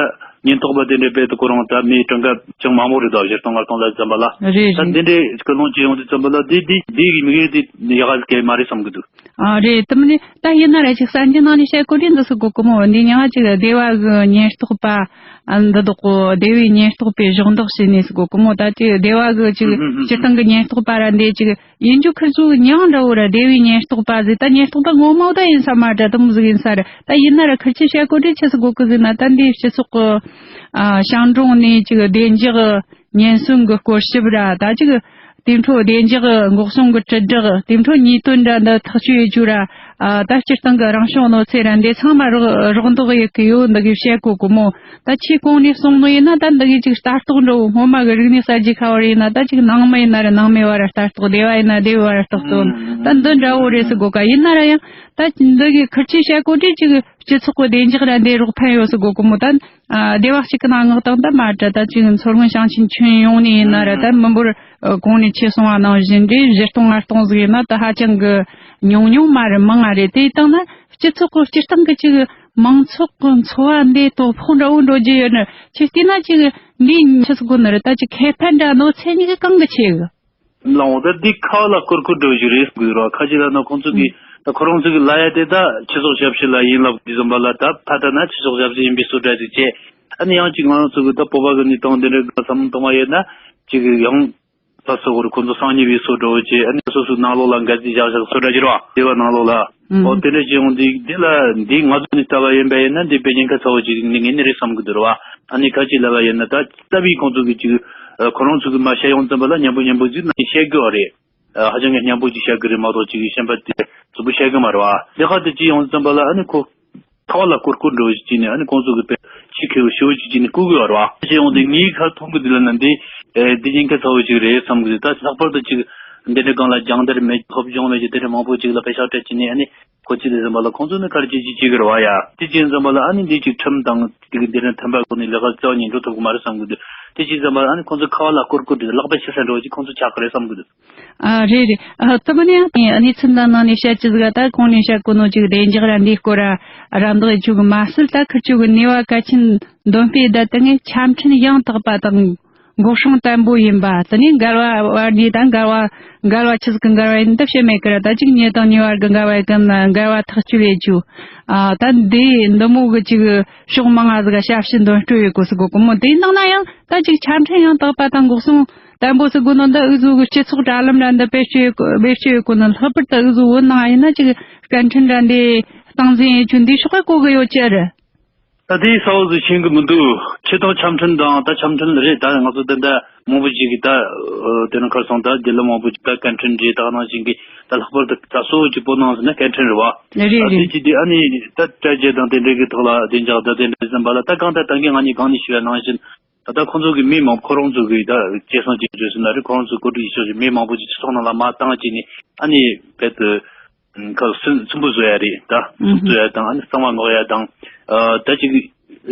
ཉེན་རྟོག་པ་དེ་འདྲའི་དཔེ་དེ་ཁོ་རང་ད་མི་གྲངས་ཀ་ཅུང་མང་པོ་རེད་དོ། བཞི་སྟོང་ལྔ་སྟོང་ལ་འཛོམས་པ་ལ། རེད་ད་རེད། དེ་འདྲའི་སྐུལ་སློང་བྱེད་ཡོང་དུས་ཙམ་པ་ལ་དེ་དེ་དེ་གི་དམིགས་ཡུལ་དེ་ཡག་ག་གལ་མ་རེད་བསམ་གི་འདུག། ཨ་རེད། དེ་མིན་ད་ཡིན་ན་ར་ཅིག་གསར་འགྱུར་ནང་ནས་བཤད་གོ་དུས་འདི་སུ་གོ་གི་མོ། འདི་ཉག་ཅིག་སྡེ་བ་གི་ཉེན་རྟོག་པ་ཨ་འདི་དག་གོ། སྡེ་བའི་ཉེན་རྟོག་པས་གཞོགས་འདེགས་བྱས་ནས་སུ་གོ་གི་མོ། ད་ཅིག་སྡེ་བ་གི་ཅིག་སྤྱིར་བཏང་གི་ཉེན་རྟོག་པ་ར་འདི་ཅིག་ཡིན་རྒྱུ་ཁུར་ཚོའི་མྱིང་འདྲ་བོ་ར་སྡེ་བའི་ཉེན་རྟོག་པ་ཟིག། ད་ཉེན་རྟོག་པ་ངོ་མ་ད་ཡིན་ས་མ་རེད། དེ་མོ་ཟིག་ཡིན་ས་རེད། ད་ཡིན་ན་ར་ཁུར་ཆེ་བཤད་གོ་དུས་ཆི་ཟིག་གོ་གི་ཟིག་ན། ད་འདི་སྤྱི་ཚོགས་གི་ཨ་ཞང་གྲོང་ནས་ཅིག་བདེ་འཇགས་ཉེན་སྲུང་གི་སྐོར་ཞིབ་ར། ད་ཅིག་དེ་འཕྲོ་བདེ་འཇགས་འགོག་སྲུང་གི་དྲིལ་བསྒྲགས། དེ་འཕྲོ་ཉེས་དོན་འདྲ་འདི་ཐག་གཅོད་ཡེད་རྒྱུ་ར། ཨ་ད་སྤྱིར་བཏང་གི་རང་བྱུང་གནོད་འཚེ་ར་འདི་ཚང་མ་རོགས་རོགས་འདེགས་ཡེད་གི་ཡོད། འདི་གི་བཤད་གོ་གི་མོ། ད་ཆེས་གོང་ནས་གསུངས་ནོ་ཡིན་ན། ད་འདི་གི་ཅིག་ལྟ་རྟོག་འདྲ་བོ་སྔོན་མ་གི་རིག་གནས་གསར་བརྗེ་ཁ་བར་ཡིན་ན། ད་ཅིག་ནང་མི་ཡིན་ན་ར་ནང་མི་བར་ལྟ་རྟོག། སྡེ་བ་ཡིན་ན་སྡེ་བའི་བར་ལྟ་རྟོག། ད་འདི་འདྲ་བོ་རེད་ཟེར་གོ་ག། ཡིན་ན་ར་ཡང་ད་འདི་གི་ཁུར་ཆེ་བཤད་གོ་དུས་ཅིག་སྤྱི་ཚོགས་གི་བདེ་འཇགས་ར་འདི་རོགས་ཕན་ཡོད་ཟེར་གོ་གི་མོ། ད་ཨ་སྡེ་བ་གཅིག་གི་ནང་མངགས་བཏང་ད་མ་འདྲ། ད་ཅིག་མཚོ་སྔོན་ཞིང་ཆེན་ཁྱོན་ཡོངས་ནས་ཡིན་ན་ར། ད་མི་འབོར་ཨ་གོང་ནས་ཆེ་སོང་བ་ནང་བཞིན་རེད། བཞི་སྟོང་ལྔ་སྟོང་ཟིག་ཡིན་ན་ད་ཧ་ཅང་གི་ཉུང་ཉུང་མ་རེད། མང་ང་རེད། དེ་ཡིན་ན་སྤྱི་ཚོགས་གི་སྤྱིར་བཏང་གི་ཅིག་མང་ཚོགས་ཀྱི་འཚོ་བ་འདི་དོ་ཕོག་འདྲ་བོ་འགྲོ་རྒྱུ་ཡོད་ནི། ཁྱེད་བལྟས་ན་ཅིག་འདིའི་ཆི་ཟིག་གོ་ནི་རེད། ད་ཅིག་ཁེ་ཕན་འདྲ་གནོད་འཚེ་གཉིས་ཀ་གང་གི་ཆེ་གི། ལའོ་ད་འདི་ཁ་བ་ལ་སྐོར་སྐོར་འགྲོ་རྒྱུ་རེད་དགོས་ར། ཁ་ཅིག་ལ་ན་ཁོང་ཚོ་གི་ད་ཁོ་རང་ཚོ་གི་ལ་ཡ་དེ་ད་སྤྱི་ཚོགས་ཞབས་ཞུ་ལ་ཡིན་ལབ་དུས་ཙམ་པ་ལ། ད་ཕ་ད་ན་སྤྱི་ཚོགས་ཞབས་ཞུ་ཡིན་པའི་བཟོ་འདྲ་ཅིག་བྱས། ཨ་ནི་ཡང་ཅིག་ང་རང་ཚོ་གི་ད་བོད་པ་གི་གནས་སྟངས་འདི་འདྲ་གི་བསམ་བློ་གཏོང་བ་ཡིན་ན་ཅིག་ཡང་ད་སོ་གོ་རུ་ཁོང་ཚོ་སང་ཉིན་བའི་སོ་འགྲོ་བྱས། ཨ་ནི་སོ་སོའི་ནང་ལོགས་ལ་འགན་འཛིན་བཞག་བཞག་སོ་འདྲ་བྱེད་རོགས། སྡེ་བ་ནང་ལོགས་ལ། ཨོ་དེ་འདྲ་བྱེད་ཡོང་དུས་འདི་ལ་འདི་ང་ཚོ་ནས་ལྟ་བ་ཡིན་པ་ཡིན་ན་འདི་དཔེ་ཉེན་ཁ་ཚ་བོ་ཅིག་ནི་ངས་ནི་རེད་བསམ་གི་འདུག་ར་བ། ཨ་ནི་ཁ་ཅིག་ལབ་པ་ཡིན་ན་ད་ལྟ་བུའི་ཁོང་ཚོ་གི་ཅིག་ཁོ་རང་ཚོ་གི་མ་བཤད་ཡོང་ཙམ་པ་ལ་མཉམ་པོ་མཉམ་པོ་ཅིག་ནང་བཤད་དགོས་བ་རེད། ཨ་ཧ་ཅང་གི་མཉམ་པོ་ཅིག་བཤད་གི་རེད་མ་གཏོགས་ཅིག་གཞན་པ་དེ་གཙོ་བོ་བཤད་གི་མ་རེད་བ། ལས་ཀ་དེ་ཅི་ཡོང་ཙམ་པ་ལ་ཨ་ནི་ཁོ་ཁ་བ་ལ་སྐོར་སྐོར་འགྲོ་བཞིན་ཅིག་ནས་ཨ་ནི་ཁོང་ཚོ་གི་དཔེ་ཕྱི་ཁེ་བོ་ཤི་བོ་ཅིག་ཅིག་ནས་བསྐུར་གི་ཡོད་རེད་བ། ཅི་ཡོང་དུས་ངའི་ཁ་མཐོང་གི་འདུག་ལབ་ན་འདི་ཨེ་འདི་ཉེན་ཁ་ཚ་བོ་ཅིག་རེད་བསམ་གི་འདུག་ད་ལྷག་པར་དུ་ཅིག་འདི་འདྲ་སྒང་ལ་སྦྱང་བརྡར་མེད་སློབ་སྦྱོང་མེད་ཅིག་དེ་འདྲ་མང་པོ་ཅིག་ལ་དཔེ་ཤག་སྤྲད་ཅིག་ནས་ཨ་ནི་ཁོ་ཅི་ལས་ཟིན་པ་ལ་ཁོང་ཚོ་ནི་གར་ཅི་ཅི་ཅི་གི་རེད་བ་ཡ། དེ་ཅི་ཟིན་པ་ལ་ཨ་ནི་འདི་ཅིག་ཁྲིམས་དང་ཅིག་འདི་འདྲ་མཐུན་པ་སྒོ་ནས་ལས་ཀ་རྩ་བ་ཉིད་འགྲོ་ཐུབ་གི་མ་རེད་བསམ་གི་འདུག་དེ་ཅི་ཟིན་པ་ལ་ཨ་ནི་ཁོང་ཚོ་ཁ་བ་ལ་སྐོར་སྐོར་དེ་ལག་པ་ཕྱི་ས་འགྲོ་ཅིག་ཁོང་ཚོ་ཆགས་གི་རེད་བསམ་གི་འདུག་ཨ་རེད་རེད། ཨ་དེ་མིན་ཡང་གནས་ཚུལ་འདི་ནང་ནས་བཤད་ཅི་ཟིག་ད་གོང་ནས་བཤད་གོ་ནོ་ཅིག་བདེ་འཇགས་ར་འདིའི་སྐོར་ར་རམ་འདེགས་ཅིག་མ་སྲིད་ད་ཁིར་ཅིག་ནུས་པ་གལ་ཆེན་འདོན་སྤེལ་ད་དེ་ངས་ཆ་འཕྲིན་ཡང་དག་པ་དང་། འགོག་སྲུང་བརྟན་པོ་ཡིན་པ། དེ་ནས་འགལ་བ་བར་ནས་ད་འགལ་བ་འགལ་བ་ཆི་ཟིག་གི་འགལ་བ་ཡིན་འདི་བཤད་མེད་ཀི་ར། ད་ཅིག་ཉེ་དང་ཉེ་བར་གི་འགལ་བ་ཡིན་གམ་འགལ་བ་ཐག་གཅོད་ཡེད་རྒྱུ། ཨ་ད་འདི་འདི་མོ་གི་ཅིག་ཕྱོགས་མང་ང་ཟིག་ཞབས་ཕྱི་འདོན་སྤྲོད་ཡེད་གོ་ཟིག་གོ་གི་མོ། དེའི་ནང་ན་ཡང་ད་ཅིག་ཆ་འཕྲིན་ཡང་དག་པ་དང་འགོག་སྲུང་བརྟན་པོ་ཟིག་དགོས་ནོ་འདི་འུ་ཟོ་གི་སྤྱི་ཚོགས་དྲ་ལམ་ར་འདི་བེད་སྤྱོད་ཡེད་གོ་བེད་སྤྱོད་ཡེད་གོ་ནི། ལྷག་པར་དུ་འུ་ཟོ་བོད་ནང་ཡིན་ན་ཅིག་སྐད་འཕྲིན་ར་འདི་སྟངས་འཛིན་ཡེད་རྒྱུ་འདི་ཕྱོགས་ག་གོ་གི་ཡོད་ཀྱི་རེད། ད་དེའི་ས་འོག་ཟིག་ཤེས་གི་མི་འདུག་སྤྱིར་བཏང་ཆ་འཕྲིན་དང་ད་ཆ་འཕྲིན་རེད། ད་ང་ཚོ་ད་ལྟ་མང་པོ་ཞིག་གིས་ད་དེ་ནང་ཁར་སོང་ད་རྒྱུ་ལ་མང་པོ་ཞིག་ད་སྐད་འཕྲིན་རེད། ད་ནང་བཞིན་གྱི་ད་ལྷག་པར་དུ་ད་གཙོ་བོ་གཅིག་པོ་ནང་ཟིན་ན་སྐད་འཕྲིན་རེད་བ། རེད་ད་དེ་རེད། ཅི་དེ་ཨ་ནི་ད་དྲ་རྒྱ་དང་དེ་འདྲའི་གི་ཐོག་ལ་བདེ་འཇགས་ད་དེ་འདྲ་ཟིན་པ་ལ་ད་གང་ལྟར་ད་གིན་ང་གཉིས་གང་ནས་ཞུས་པ་ནང་བཞིན་ད་ལྟ་ཁོང་ཚོ་གི་མི་མང་ཁོ་རང་ཚོ་གི་ད་སྐྱེད་སྲིང་བྱེད་རྒྱུ་ཟིན་ན་རེད། ཁོ་རང་ཚོ་གོ་སྒྲིག་ཡེད་ཆོག་ཅིག་མི་མང་པོ་ཅིག་སྤྱི་ཚོགས་ནང་ལ་མར་བཏང་བྱས་ནས་ཨ་ནི་རྦད་དེ། ཁ་སུན་སུན་པོ་བཟོ་ཡ་རེད་ད། སུན་བཟོ་ཡ་དང་ཨ་ནི་གསང་བ་སྔོག་ཡ་དང་། ཨ་ད་ཅིག་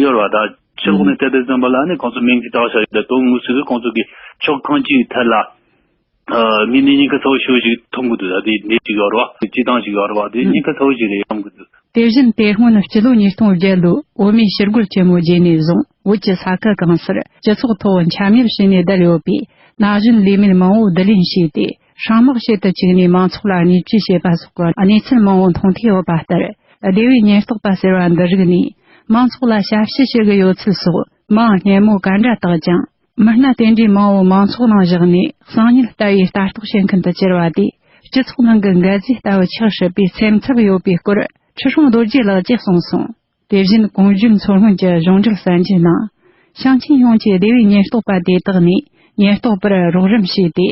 ཡོད་རེད་བ། ད་ཕྱི་ལོགས་ནས་བལྟས་དུས་ཙམ་པ་ལ་ཨ་ནི་ཁོང་ཚོ་མིང་ཅིག་བཏགས་བཞག་ཡོད། ད་དོན་དངོས་སུ་གི་ཁོང་ཚོ་གི་ཕྱོགས་གང་ཅིའི་ཐད་ལ་ཨ་ངས་ནི་ཉེན་ཁ་ཚ་བོ་ཞེ་པོ་ཞིག་མཐོང་གི་འདུག་ད་དེ་འདྲ་ཅིག་ཡོད་རེད་བ། སྤྱི་བཏང་ཞིག་ཡོད་རེད་བ། དེ་ཉེན་ཁ་ཚ་བོ་ཞིག་རེད་བསམ་གི་འདུག་དེ་བཞིན་དེ་སྔོན་སྤྱི་ལོ་ཉིས་སྟོང་བརྒྱད་ལོའི་བོད་མིའི་ཕྱིར་རྒོལ་ཆེན་མོ་རྗེས་ནས་བཟུང་བོད་ཀྱི་ས་ཁུལ་གང་སར་སྤྱི་ཚོགས་ཐོག་འཆམ་ཉབ་བྱས་ནས་བསྡད་ཡོད་པའི་ན་གཞོན་ལས་མེད་མང་བོ་བསྡུ་ལེན་བྱས་ཏེ། སྲང་དམག་བྱེད་དུ་བཅུག་ནས་མང་ཚོགས་ལ་གནས་བཅུས་བྱས་པ་སོགས་ཀྱི་གནས་ཚུལ་མང་བོ་མཐོང་ཐོས་ཡོད་པ་ལྟར། སྡེ་བའི་ཉེན་རྟོག་པ་ཟེར་བ་འདི་རིགས་ནས་མང་ཚོགས་ལ་ཞབས་ཕྱི་བྱེད་ཀྱི་ཡོད་ཚུལ་སོགས་མིང་སྙན་མོ་ག་འདྲ་བཏགས་ཀྱང་། མི་སྣ་དེ་འདྲའི་མང་བོ་མང་ཚོགས་ནང་བཞག་ནས་གསང་ཉུལ་ལྟ་བུའི་ལྟ་རྟོག་བྱེད་མཁན་དུ་གྱུར་བ་དེས། སྤྱི་ཚོགས་ནང་གི་འགལ་ཟླ་ལྟ་བུ་ཆགས་སྲིད་པའི་སེམས་འཚབ་ཡོད་པའི་སྐོར་ཁྲི་སྲོང་རྡོ་རྗེ་ལགས་ཀྱིས་གསུངས་སོང་། དེ་བཞིན་གོང་བརྗོད་མཚོ་སྔོན་གྱི་གཞུང་འབྲེལ་གསར་འགྱུར་ནང་། ཞིང་ཆེན་ཡོངས་ཀྱི་སྡེ་བའི་ཉེན་རྟོག་པ་དེ་དག་ནས་ཉེན་རྟོག་པར་རོགས་རམ་བྱས་ཏེ།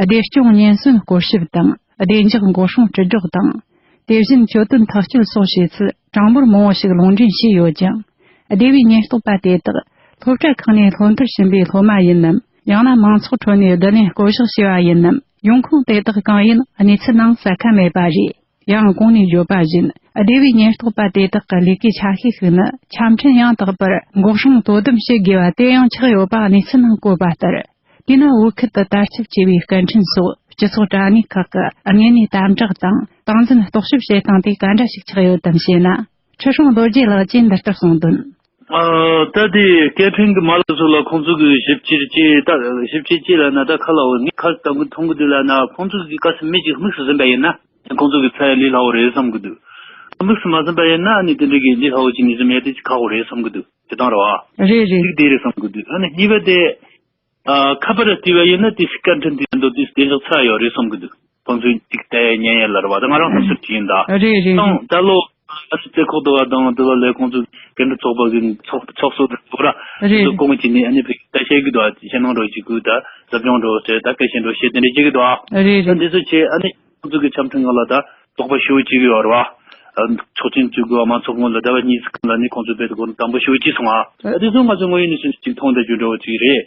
བདེ་སྐྱོང་ཉེན་ཟོན་སྐོར་ཞིབ་དང་། བདེ་འཇགས་འགོག་སྲུང་དྲིལ་སྒྲོག་དང་། དེ་བཞིན་གྱོད་དོན་ཐག་གཅོད་སོགས་བྱས་ཚུལ་གྲངས་འབོར་མང་བོ་ཞིག་ལུང་འདྲེན་བྱས་ཡོད་ཀྱང་། སྡེ་བའི་ཉེན་རྟོག་པ་དེ་དག་སློབ་གྲྭ་ཁག་ནས་སློབ་མཐར་ཕྱིན་པའི་སློབ་མ་ཡིན་ནམ། ཡང་ན་མང་ཚོགས་ཁྲོད་ནས་བསྡུ་ལེན་བསྐོ་གཞག་བྱས་པ་ཡིན་ནམ། ཡོང་ཁུངས་དེ་དག་གང་ཡིན་གནས་ཚུལ་ནང་གསལ་ཁ་མེད་པ་རེད། ཡང་གོང་ནས་བརྗོད་པ་བཞིན་སྡེ་བའི་ཉེན་རྟོག་པ་དེ་དག་གི་ལས་ཀའི་ཆ་ཤས་ཤིག་ནི་ཆ་འཕྲིན་ཡང་དག་པར་འགོག་སྲུང་དོ་དམ་བྱེད་དགོས་པ་དེ་ཡང་ཆགས་ཡོད་པ་གནས་ཚུལ་ནང་བཀོད་པ་ལྟར། དེས་ན་བོད་ཁུལ་དུ་དར་ཁྱབ་ཆེ་བའི་སྐད་འཕྲིན་སོགས་སྤྱི་ཚོགས་དྲ་གནས་ཁག་གི་དངོས་གནས་དམ་དྲག་དང་སྟངས་འཛིན་རྟོག་ཞིབ་བྱེད་སྟངས་དེ་ག་འདྲ་ཞིག་ཆགས་ཡོད་དམ་ཞེ་ན། ཁྲི་སྲོང་རྡོ་རྗེ་ལགས་ཀྱིས་འདི་ལྟར་གསུངས་དོན། ཨ་ད་དེ་སྐད་འཕྲིན་གྱི་མ་ལག་སོགས་ལ་ཁོང་ཚོ་གི་ཞིབ་བཤེར་བྱས་ད་ཞིབ་བཤེར་བྱས་ལ་ན་ད་ཁ་ལ་འོ་ངས་ཁ་བཏང་གི་མཐོང་གི་འདུག་ལ་ན་ཁོང་ཚོ་གི་ག་ས་མི་ཅིག་དམིགས་སུ་ཟིན་པ་ཡིན་ན་ཁོང་ཚོ་གི་ཚ་ཡ་ལས་སླ་བོ་རེད་བསམ་གི་འདུག་དམིགས་སུ་མ་ཟིན་པ་ཡིན་ན་ཨ་ནི་དེ་འདྲ་གི་ལས་སླ་བོ་ཅིག་ནས་ཟིན་ཡ་དེ་ཅིག་ཁག་པོ་རེད་བསམ་གི་འདུག་དེ་དང་རེད་བ། རེད་རེད། གཅིག་དེ་རེད་བསམ་གི་འདུག་ཨ་ནི་གཉིས་པ་དེ། ཨ་ཁ་པར་བལྟས་པ་ཡིན་ན་དེ་སི་ཀར་ཐོན་དུས་འདུག་དེ་དེ་འདྲ་ཚ་ཡོད་རེད་བསམ་གི་འདུག་ཁོང་ཚོས་ཅིག་ལྟ་ཡ་ཉན་ཡ་ལ་རེད་བ། ད་ང་རང་ཚོ་སུ་ཅིག་ཡིན་ད། རེད་རེད། དང་ད་ལོ་ཨ་ནི་རྩེ་ཁོག་དུ་བ་དང་དུ་བ་ལས་ཁོང་ཚོ་སྐད་འཕྲིན་ཚོགས་པ་གི་ཚོགས་ཚོགས་གཙོ་དུ་བ་ར། རེད། དུ་གོང་ཅི་ནས་ཨ་ནི་ཕི་ད་བཤད་གི་འདུག་ཨ་ཤེས་ནང་འགྲོ་ཅིག་གུ་ད་ཟབ་སྦྱོང་འགྲོ་ཟེར་ད་སྐད་ཆ་འགྲོ་བཤད་དེ་འདྲ་བྱེད་གི་འདུག་ཨ། རེད་ད་རེད། འདི་ཚོ་བྱས་ཨ་ནི་ཁོང་ཚོ་གི་ཆ་འཕྲིན་ཁང་ལ་ད་དོགས་པ་ཞེ་པོ་བྱེད་གི་ཡོད་རེད་བ། ཨ་ཆོག་མཆན་བཙུགས་དགོས་བ་མང་ཚོགས་སྔོན་ལ་ཟླ་བ་གཉིས་ཙམ་ལ་ནི་ཁོང་ཚོ་དཔེ་དེ་གོ་ན་དམ་པོ་ཞེ་པོ་བྱས་སོང་ཨ། ཨ་དེ་ཚོ་ང་ཚོ་དངོས་ཡོད་གནས་ཚུལ་ཅིག་མཐོང་བསྡད་རྒྱུ་འདྲ་བོ་ཅིག་རེད།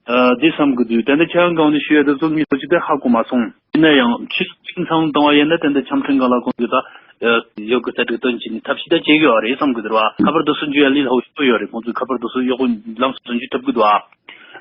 ཨ་འདི་བསམ་གི་འདུག་ད་ལྟ་ཁྱེད་རང་གང་ནས་ཞུ་ཡ་དེ་ཚོ་ངས་ལོ་གཅིག་དེ་ཧ་གོ་མ་སོང་། ཡིན་ན་ཡང་ཕྱི་ཕྱི་མཚམས་བཏང་བ་ཡིན་ན་ད་ལྟ་ཆ་འཕྲིན་སྒང་ལ་ཁོང་ཚོས་ད་ཡོད་གི་གསལ་སྒྲིག་སྟོན་བྱས་ནས་ཐབས་ཤེས་ད་བྱེད་གི་ཡོད་རེད་བསམ་གི་འདུག་ར། ཁ་པར་དེ་ཚོ་འཇུ་ཡ་ལས་སླ་བོ་ཞེ་པོ་ཡོད་རེད། ཁོང་ཚོས་ཁ་པར་དེ་ཚོ་ཡག་པོ་ལམ་སང་འཇུ་ཐུབ་གི་འདུག་ཨ།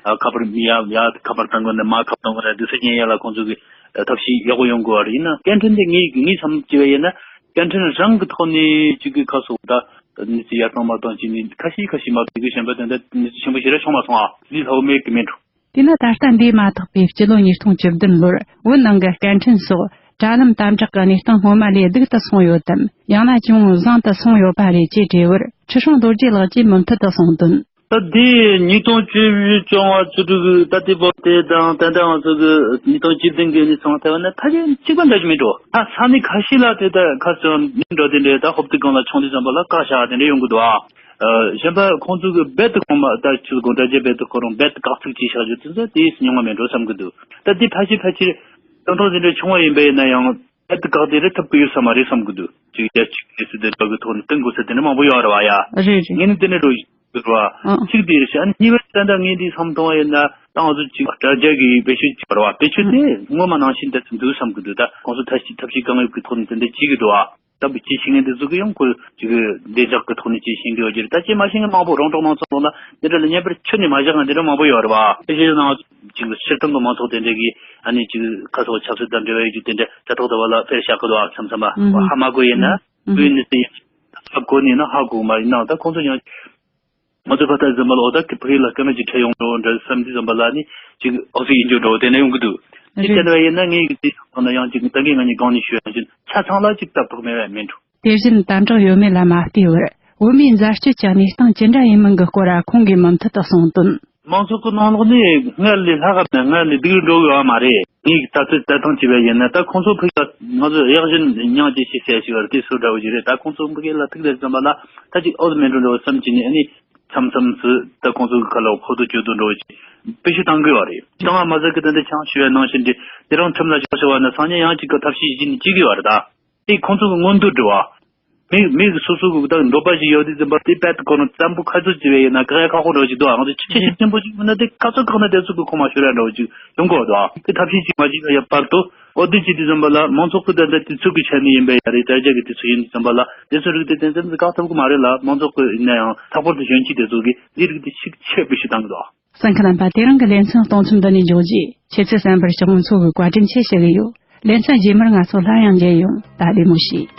ཨ་ཁ་པར་མི་ཡ་ཡ་ཁ་པར་བཏང་གི་ནས་མ་ཁ་བཏང་གི་ནས་དེ་ཚོ་ཉན་ཡ་ལ་ཁོང་ཚོ་གི་ཐབས་ཤེས་ཡག་པོ་ཡོང་གི་ཡོད་རེད། ཡིན་ན་སྐད་འཕྲིན་དེ་ངས་ངས་བསམ་བྱས་པ་ཡིན་ན་སྐད་འཕྲིན་རང་གི་ཐོག་ནས་ཅིག་གི་ཁ་སོགས་ད་གནས་ཚུལ་ཡར་བཏང་མར་བཏང་བྱས་ནས་ཁ་ཤས་ཁ་ཤས་མ་གཏོགས་གཞན་པ་དེ་འདྲ་གནས་ཚུལ་ཆེན་པོ་ཞིག་ར་བྱུང་མ་སོང་ཨ། ལས་སླ་བོ་མེད་གི་མེད་འགྲོ། དེས་ན་ད་ལྟ་འདས་མ་ཐག་པའི་སྤྱི་ལོ་ཉིས་སྟོང་བཅུ་བདུན་ལོར་བོད་ནང་གི་སྐད་འཕྲིན་སོགས་དྲ་ལམ་དམ་དྲག་གི་གནས་སྟངས་སྔོན་མ་ལས་སྡུག་ཏུ་སོང་ཡོད་དམ། ཡང་ན་ཅུང་བཟང་དུ་སོང་ཡོད་པ་རེད་ཅེས་དྲིས་པར་ཁྲི་སྲོང་རྡོ་རྗེ་ལགས་ཀྱིས་མུ་མཐུད་དུ་གསུངས་དོན། ད་དེ་ཉིས་སྟོང་བཅུ་བཅོ་ལྔ་བཅུ་དྲུག་གི་ད་དེ་བར་དེ་དང་ད་ལྟ་ང་ཚོ་གི་ཉིས་སྟོང་བཅུ་བདུན་གི་ནས་བཟུང་ཐེ་ཝན་ནས་ཕལ་ཆེར་གཅིག་པ་འདྲ་ཞིག་མེད་འགྲོ། ད་ས་གནས་ཁ་ཤས་ལ་དེ་ད་ཁ་སང་འགྲོ་དེ་འདྲའི་ད་ཧོབ་ཏེ་གང་ལ་ཆུང་དུས་ཙམ་པ་ལ་བཀག་བཞག་དེ་འདྲ་ཡོང་གི་འདུག་ཨ། ཨ། གཞན་པ་ཁོང་ཚོ་གི་རྦད་དེ་གོང་མ་ད་ཆུ་དགོང་དྲ་རྒྱ་རྦད་དེ་ཁོ་རང་རྦད་དེ་བཀག་ཚིག་ཅིག་བཞག་རྒྱུ་དེ་ཚོ་དེ་ཉུང་བ་མེད་འགྲོ་བསམ་གི་འདུག། ད་དེ་ཕལ་ཆེར་ཕལ་ཆེར་སྟོན་ཐོག་དེ་འདྲ་ཆུང་བ་ཡིན་པ་ཡིན་ན་ཡང་། ཨ་ཏི་བཀག་དེ་རེད་ཐུབ་ཀྱི་ཡོད་ས་མ་རེད་བསམ་གི་འདུག། ཅིག་རྒྱལ་སྤྱི་གི་སྲིད་དོན་དག་གི་ཐོག་ནས་བསྟུན་དགོས་ས་དེ་འདྲ་མང་པོ་ཡོད་རེད་བ་ཡ། རེད་རེད། ངས་ནི་དེ་འདྲ་འགྲོ་ཡོད་རེད་བ། ཨང་། གཅིག་དེ་རེད་ཤག། ཨ་ནི་གཉིས་པ་ད་ལྟ་ངས་འདི་བསམ་བཏང་བ་ཡིན་ན་ད་ང་ཚོ་ཅིག་དྲ་རྒྱ་གི་བེད་སྤྱོད་ཅིག་རེད་བ། བེད་སྤྱོད་དེ་སྔོན་མ་ནང་བཞིན་དེ་ཚོ་འདུག་བསམ་གི་འདུག། ད་ཁོང་ཚོ་ཐབས་ཤེས་ཐབས་ཤེས་གང་ཡོད་ཀྱི་ཐོག་ནས་དེ་འདྲ་བྱེད་ཀྱི་འདུག་ཨ། ད་བེད་སྤྱོད་བྱེད་མཁན་དེ་ཚོ་གི་ཡང་ཁོ་ཅིག་བདེ་འཇགས་ཀྱི་ཐོག་ནས་ཅིག་ཤེས་ཀྱི་ཡོད་ཀྱི་རེད། ད་ཅིག་མ་ཤེས་མཁན་མང་པོ་རོང་འབྲོག་ནང་ཚོ་ལོག་ན་འདི་འདྲ་ལ་བརྙན་པར་ཁྱོན་ནས་མ་བཞག་མཁན་དེ་འདྲ་མང་པོ་ཡོད་རེད་བ། དེ་བཞིན་ནང་ཅིག་ཕྱིར་གཏོང་གི་མང་ཚོགས་དེ་འདྲ་གིས་ཨ་ནི་ཅིག་ཁ་སོགས་ཆབ་སྲིད་དང་འབྲེལ་བ་ཡོད་རྒྱུ་དེ་འདྲ་དྲ་ཐོག་དུ་བ་ལ་ཕེར་བཞག་གི་འདུག་ཨ། མཚམས་མཚམས་མ་ཧ་མ་གོ་ཡིན་ན་ཀུན་ནི་དེ་ཧ་གོ་ནི་ན་ཧ་གོ་མ་ཡིན་ན་ད་ཁོང་ཚོ་ཡང་ང་ཚོ་ཕ་ཐག་འཛིན་པ་ལ་འོ་ད་ཀི་ཕ་གི་ལ་སྐད་ན་ཅིག་ཁྲལ་ཡོང་འགྲོ་འདྲ་བསམ་དུས་ཙམ་པ་ལ་ནི་ཅིག་ཨོ་ཕི་ཡིན་རྒྱུ་འགྲོ་དེ་འདྲ་ཡོང་གི་འདུག། དེ་བྱས་ན་ཡིན་ན་ངས་ཀྱི་དེ་ཡང་ཅིག་ད་གིན་ང་ནི་གང་ནས་ཞུ་ཡང་ཅིག་ཆ་ཚང་ལ་ཅིག་སྟབས་ཐོག་མེད་པ་མིན་འགྲོ། དེ་བཞིན་དམ་དྲག་ཡོད་མེད་ལ་མ་ལྟོས་པར་བོད་མིའི་འཛད་སྤྱོད་ཀྱི་གནས་སྟངས་ཅི་འདྲ་ཡིན་མིན་གྱི་སྐོར་ཁོང་གིས་མུ་མཐུད་དུ་གསུངས་དོན། མང་ཚོགས་ཀྱི་ནང་ལོགས་ནས་སྔར་ལས་ལྷག་གམ་ན་སྔར་ལས་སྡུག་རུ་འགྲོ་གི་ཡོད་མ་རེད། ངས་ད་ལྟ་ལྟ་སྟངས་བྱས་པ་ཡིན་ན་ད་ཁོང་ཚོ་ཕ་གི་ལ་ང་ཚོ་གཡག་གཞན་མྱང་བྱེད་ཤེས་ཟེར་ཞིག་ཡོད་རེད། དེ་སུ་འདྲ་བོ་ཞིག་རེད། ད་ཁོང་ཚོ་ཕ་གི་ལ་ཐུག་དེ་ཙམ་པ་ལ་ད་ཅིག་ཨོ་ཙི་མེད་འགྲོ་འགྲོ་བསམ་གྱི་ནས་ཨ་ནི་མཚམས་མཚམས་སུ་ད་ཁོང་ཚོ་གི་ཁ་ལ་ཕོག་ཐུག་བཅོས་ཐུག་འགྲོ་བོ་ཞིག་བེད་སྤྱོད་བཏང་གི་ཡོད་རེད། བཏང་བ་མ་ཟད་ཀྱི་ད་འདི་ཆང་ཞུ་བའི་ནང་བཞིན་དེ་དེ་རང་ཁྲིམས་ལ་ཞོག་ཞོག་བ་ན་སང་ཉིན་ཡང་ཅིག་གི་ཐབས་ཤེས་བྱེད་ནས་བྱེད་ཀྱི་ཡོད་རེད་ད། དེ་ཁོང་ཚོ་གི་མངོན་འདོད་འགྲོ་བ། མི་མི་གི་སོ་སོ་གི་ད་འདོད་པ་ཞིག་ཡོད་དུས་ཙམ་པ་དེ་དཔེ་ཁོ་རང་བཙན་པོ་ཁ་ཚུར་བྱས་པ་ཡིན་ན་ག་ཡ་ཁག་པོ་འདྲ་བོ་ཞིག་འདུག་ཨ། ང་ཚོ་ཆེ་ཆེ་ཆེན་པོ་ཞིག་མིན་ན་དེ་ཁ་ཚུར་བཀག་ན་དེ་ཚོ་གི་ཁོ་མ་ཤོར་ཡ་འདྲ་བོ་ཞིག་ཡོང་གི་འདུག་ཨ། དེ་ཐབས་ཤེས་ཅིག་མ་བྱས་པ་ཡ་བར་དུ་འོ་དེ་བྱེད་དུས་ཙམ་པ་ལ་མང་ཚོགས་ཀྱི་ད་ལྟ་དུས་ཚོད་ཀྱི་ཆ་ནས་ཡིན་པ་ཡ་རེད། དྲ་རྒྱ་གི་དུས་ཚོད་ཡིན་དུས་ཙམ་པ་ལ་དེ་ཚོ་རིགས་དེ་ཏན་ཏན་བཀག་ཐུབ་ཀྱི་མ་རེད་ལ། མང་ཚོགས་ཀྱི་ཡིན་ན་ཡང་ལྷག་པར་དུ་གཞོན་སྐྱེས་དེ་ཚོ་གིས་དེ་རིགས་དེ་ཤུགས་ཆེ་བེད་སྤྱོད་བཏང་གི་འདུག་ཨ། གསན་མཁན་རྣམ་པ། དེ་རིང་གི་ལེ་ཚན་གཏོང་མཚམས་འདི་ནས་འཇོག་རྗེས། ཁྱེད་ཚོས་གསན་པར་ཕྱག་མོ་ཚོ་གི་བཀའ་དྲིན་ཆེ་ཞུ་གི་ཡོད། ལེ་ཚན་རྗེས་མར་ང་ཚོ་སླར་ཡང་མཇལ་ཡོང་། ད་བདེ་མོ་བྱོས།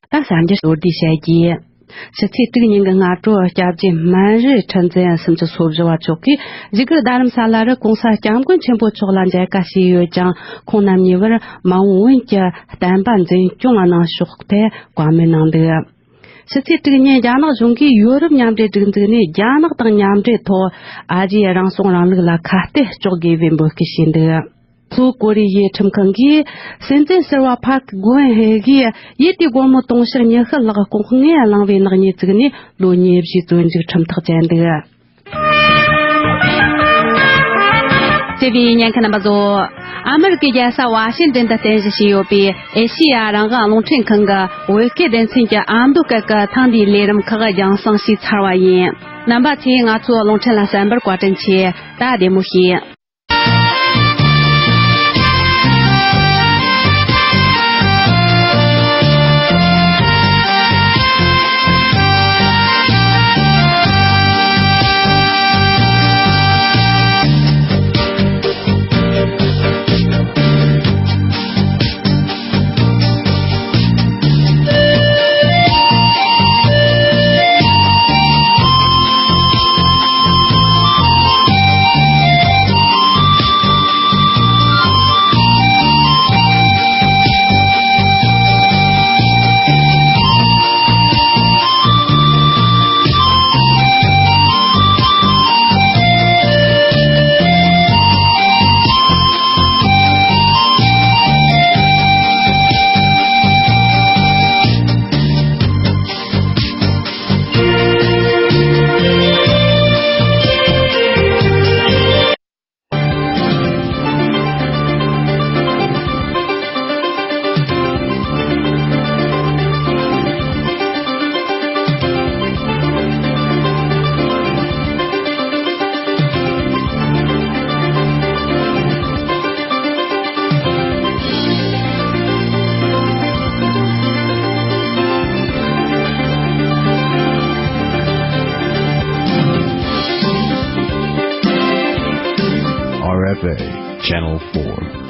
ད་གསར་འགྱུར་མདོར་བསྡུས་བཤད་རྒྱུ། ཕྱི་ཚེས་དྲུག་ཉིན་གྱི་སྔ་དྲོ་སྐྱབས་རྗེ་སྨན་རི་ཁྲི་འཛིན་སུམ་ཅུ་སོ་བཞི་བ་མཆོག་གིས་བཞུགས་སྒར་རྡ་རམ་ས་ལ་རུ་གོང་ས་སྐྱབས་མགོན་ཆེན་པོ་མཆོག་ལ་མཇལ་ཁ་ཞུས་ཡོད་ཀྱང་། ཁོང་རྣམ་གཉིས་བར་མ་འོངས་བོན་གྱི་བསྟན་པ་འཛིན་སྐྱོང་གནང་ཕྱོགས་ཐད་བཀའ་མོལ་གནང་འདུག། ཕྱི་ཚེས་དྲུག་ཉིན་རྒྱ་ནག་གཞུང་གིས་ཡོ་རོབ་མཉམ་འབྲེལ་སྒྲིག་འཛུགས་ནས་རྒྱ་ནག་དང་མཉམ་འབྲེལ་ཐོག་ཨ་རིའི་རང་སྲུང་རིང་ལུགས་ལ་ཁ་གཏད་གཅོག་དགོས་པའི་འབོད་སྐུལ་བྱས་འདུག། ལྷོ་ཀོ་རི་ཡའི་ཁྲིམས་ཁང་གིས་སྲིད་འཛིན་ཟུར་པ་ཕཱག་གོ་ཝན་ཧེ་གིས་ཡུལ་དེའི་སྒོར་མོ་དུང་ཕྱུར་ཉི་ཤུ་ལྷག་ལྐོག་རྔན་བླངས་པའི་ནག་ཉེས་བཙུགས་ནས་ལོ་ཉེར་བཞིའི་བཙོན་འཇུག་ཁྲིམས་ཐག་བཅད་འདུག། བརྩེ་བའི་ཉན་མཁན་རྣམ་པ་ཚོ། ཨ་མི་རི་ཀའི་རྒྱལ་ས་ཝ་ཤིང་ཏན་དུ་རྟེན་གཞི་བྱས་ཡོད་པའི་ཨེ་ཤེ་ཡ་རང་དབང་རླུང་འཕྲིན་ཁང་གི་བོད་སྐད་སྡེ་ཚན་གྱི་ཨ་མདོ་སྐད་ཀྱི་ཐེངས་འདིའི་ལས་རིམ་ཁག་རྒྱང་སྲིང་ཞུས་ཚར་བ་ཡིན། རྣམ་པ་ཚོས་ང་ཚོའི་རླུང་འཕྲིན་ལ་གསན་པར་བཀའ་དྲིན་ཆེ། ད་བདེ་མོ་བྱོས། R F A Channel four.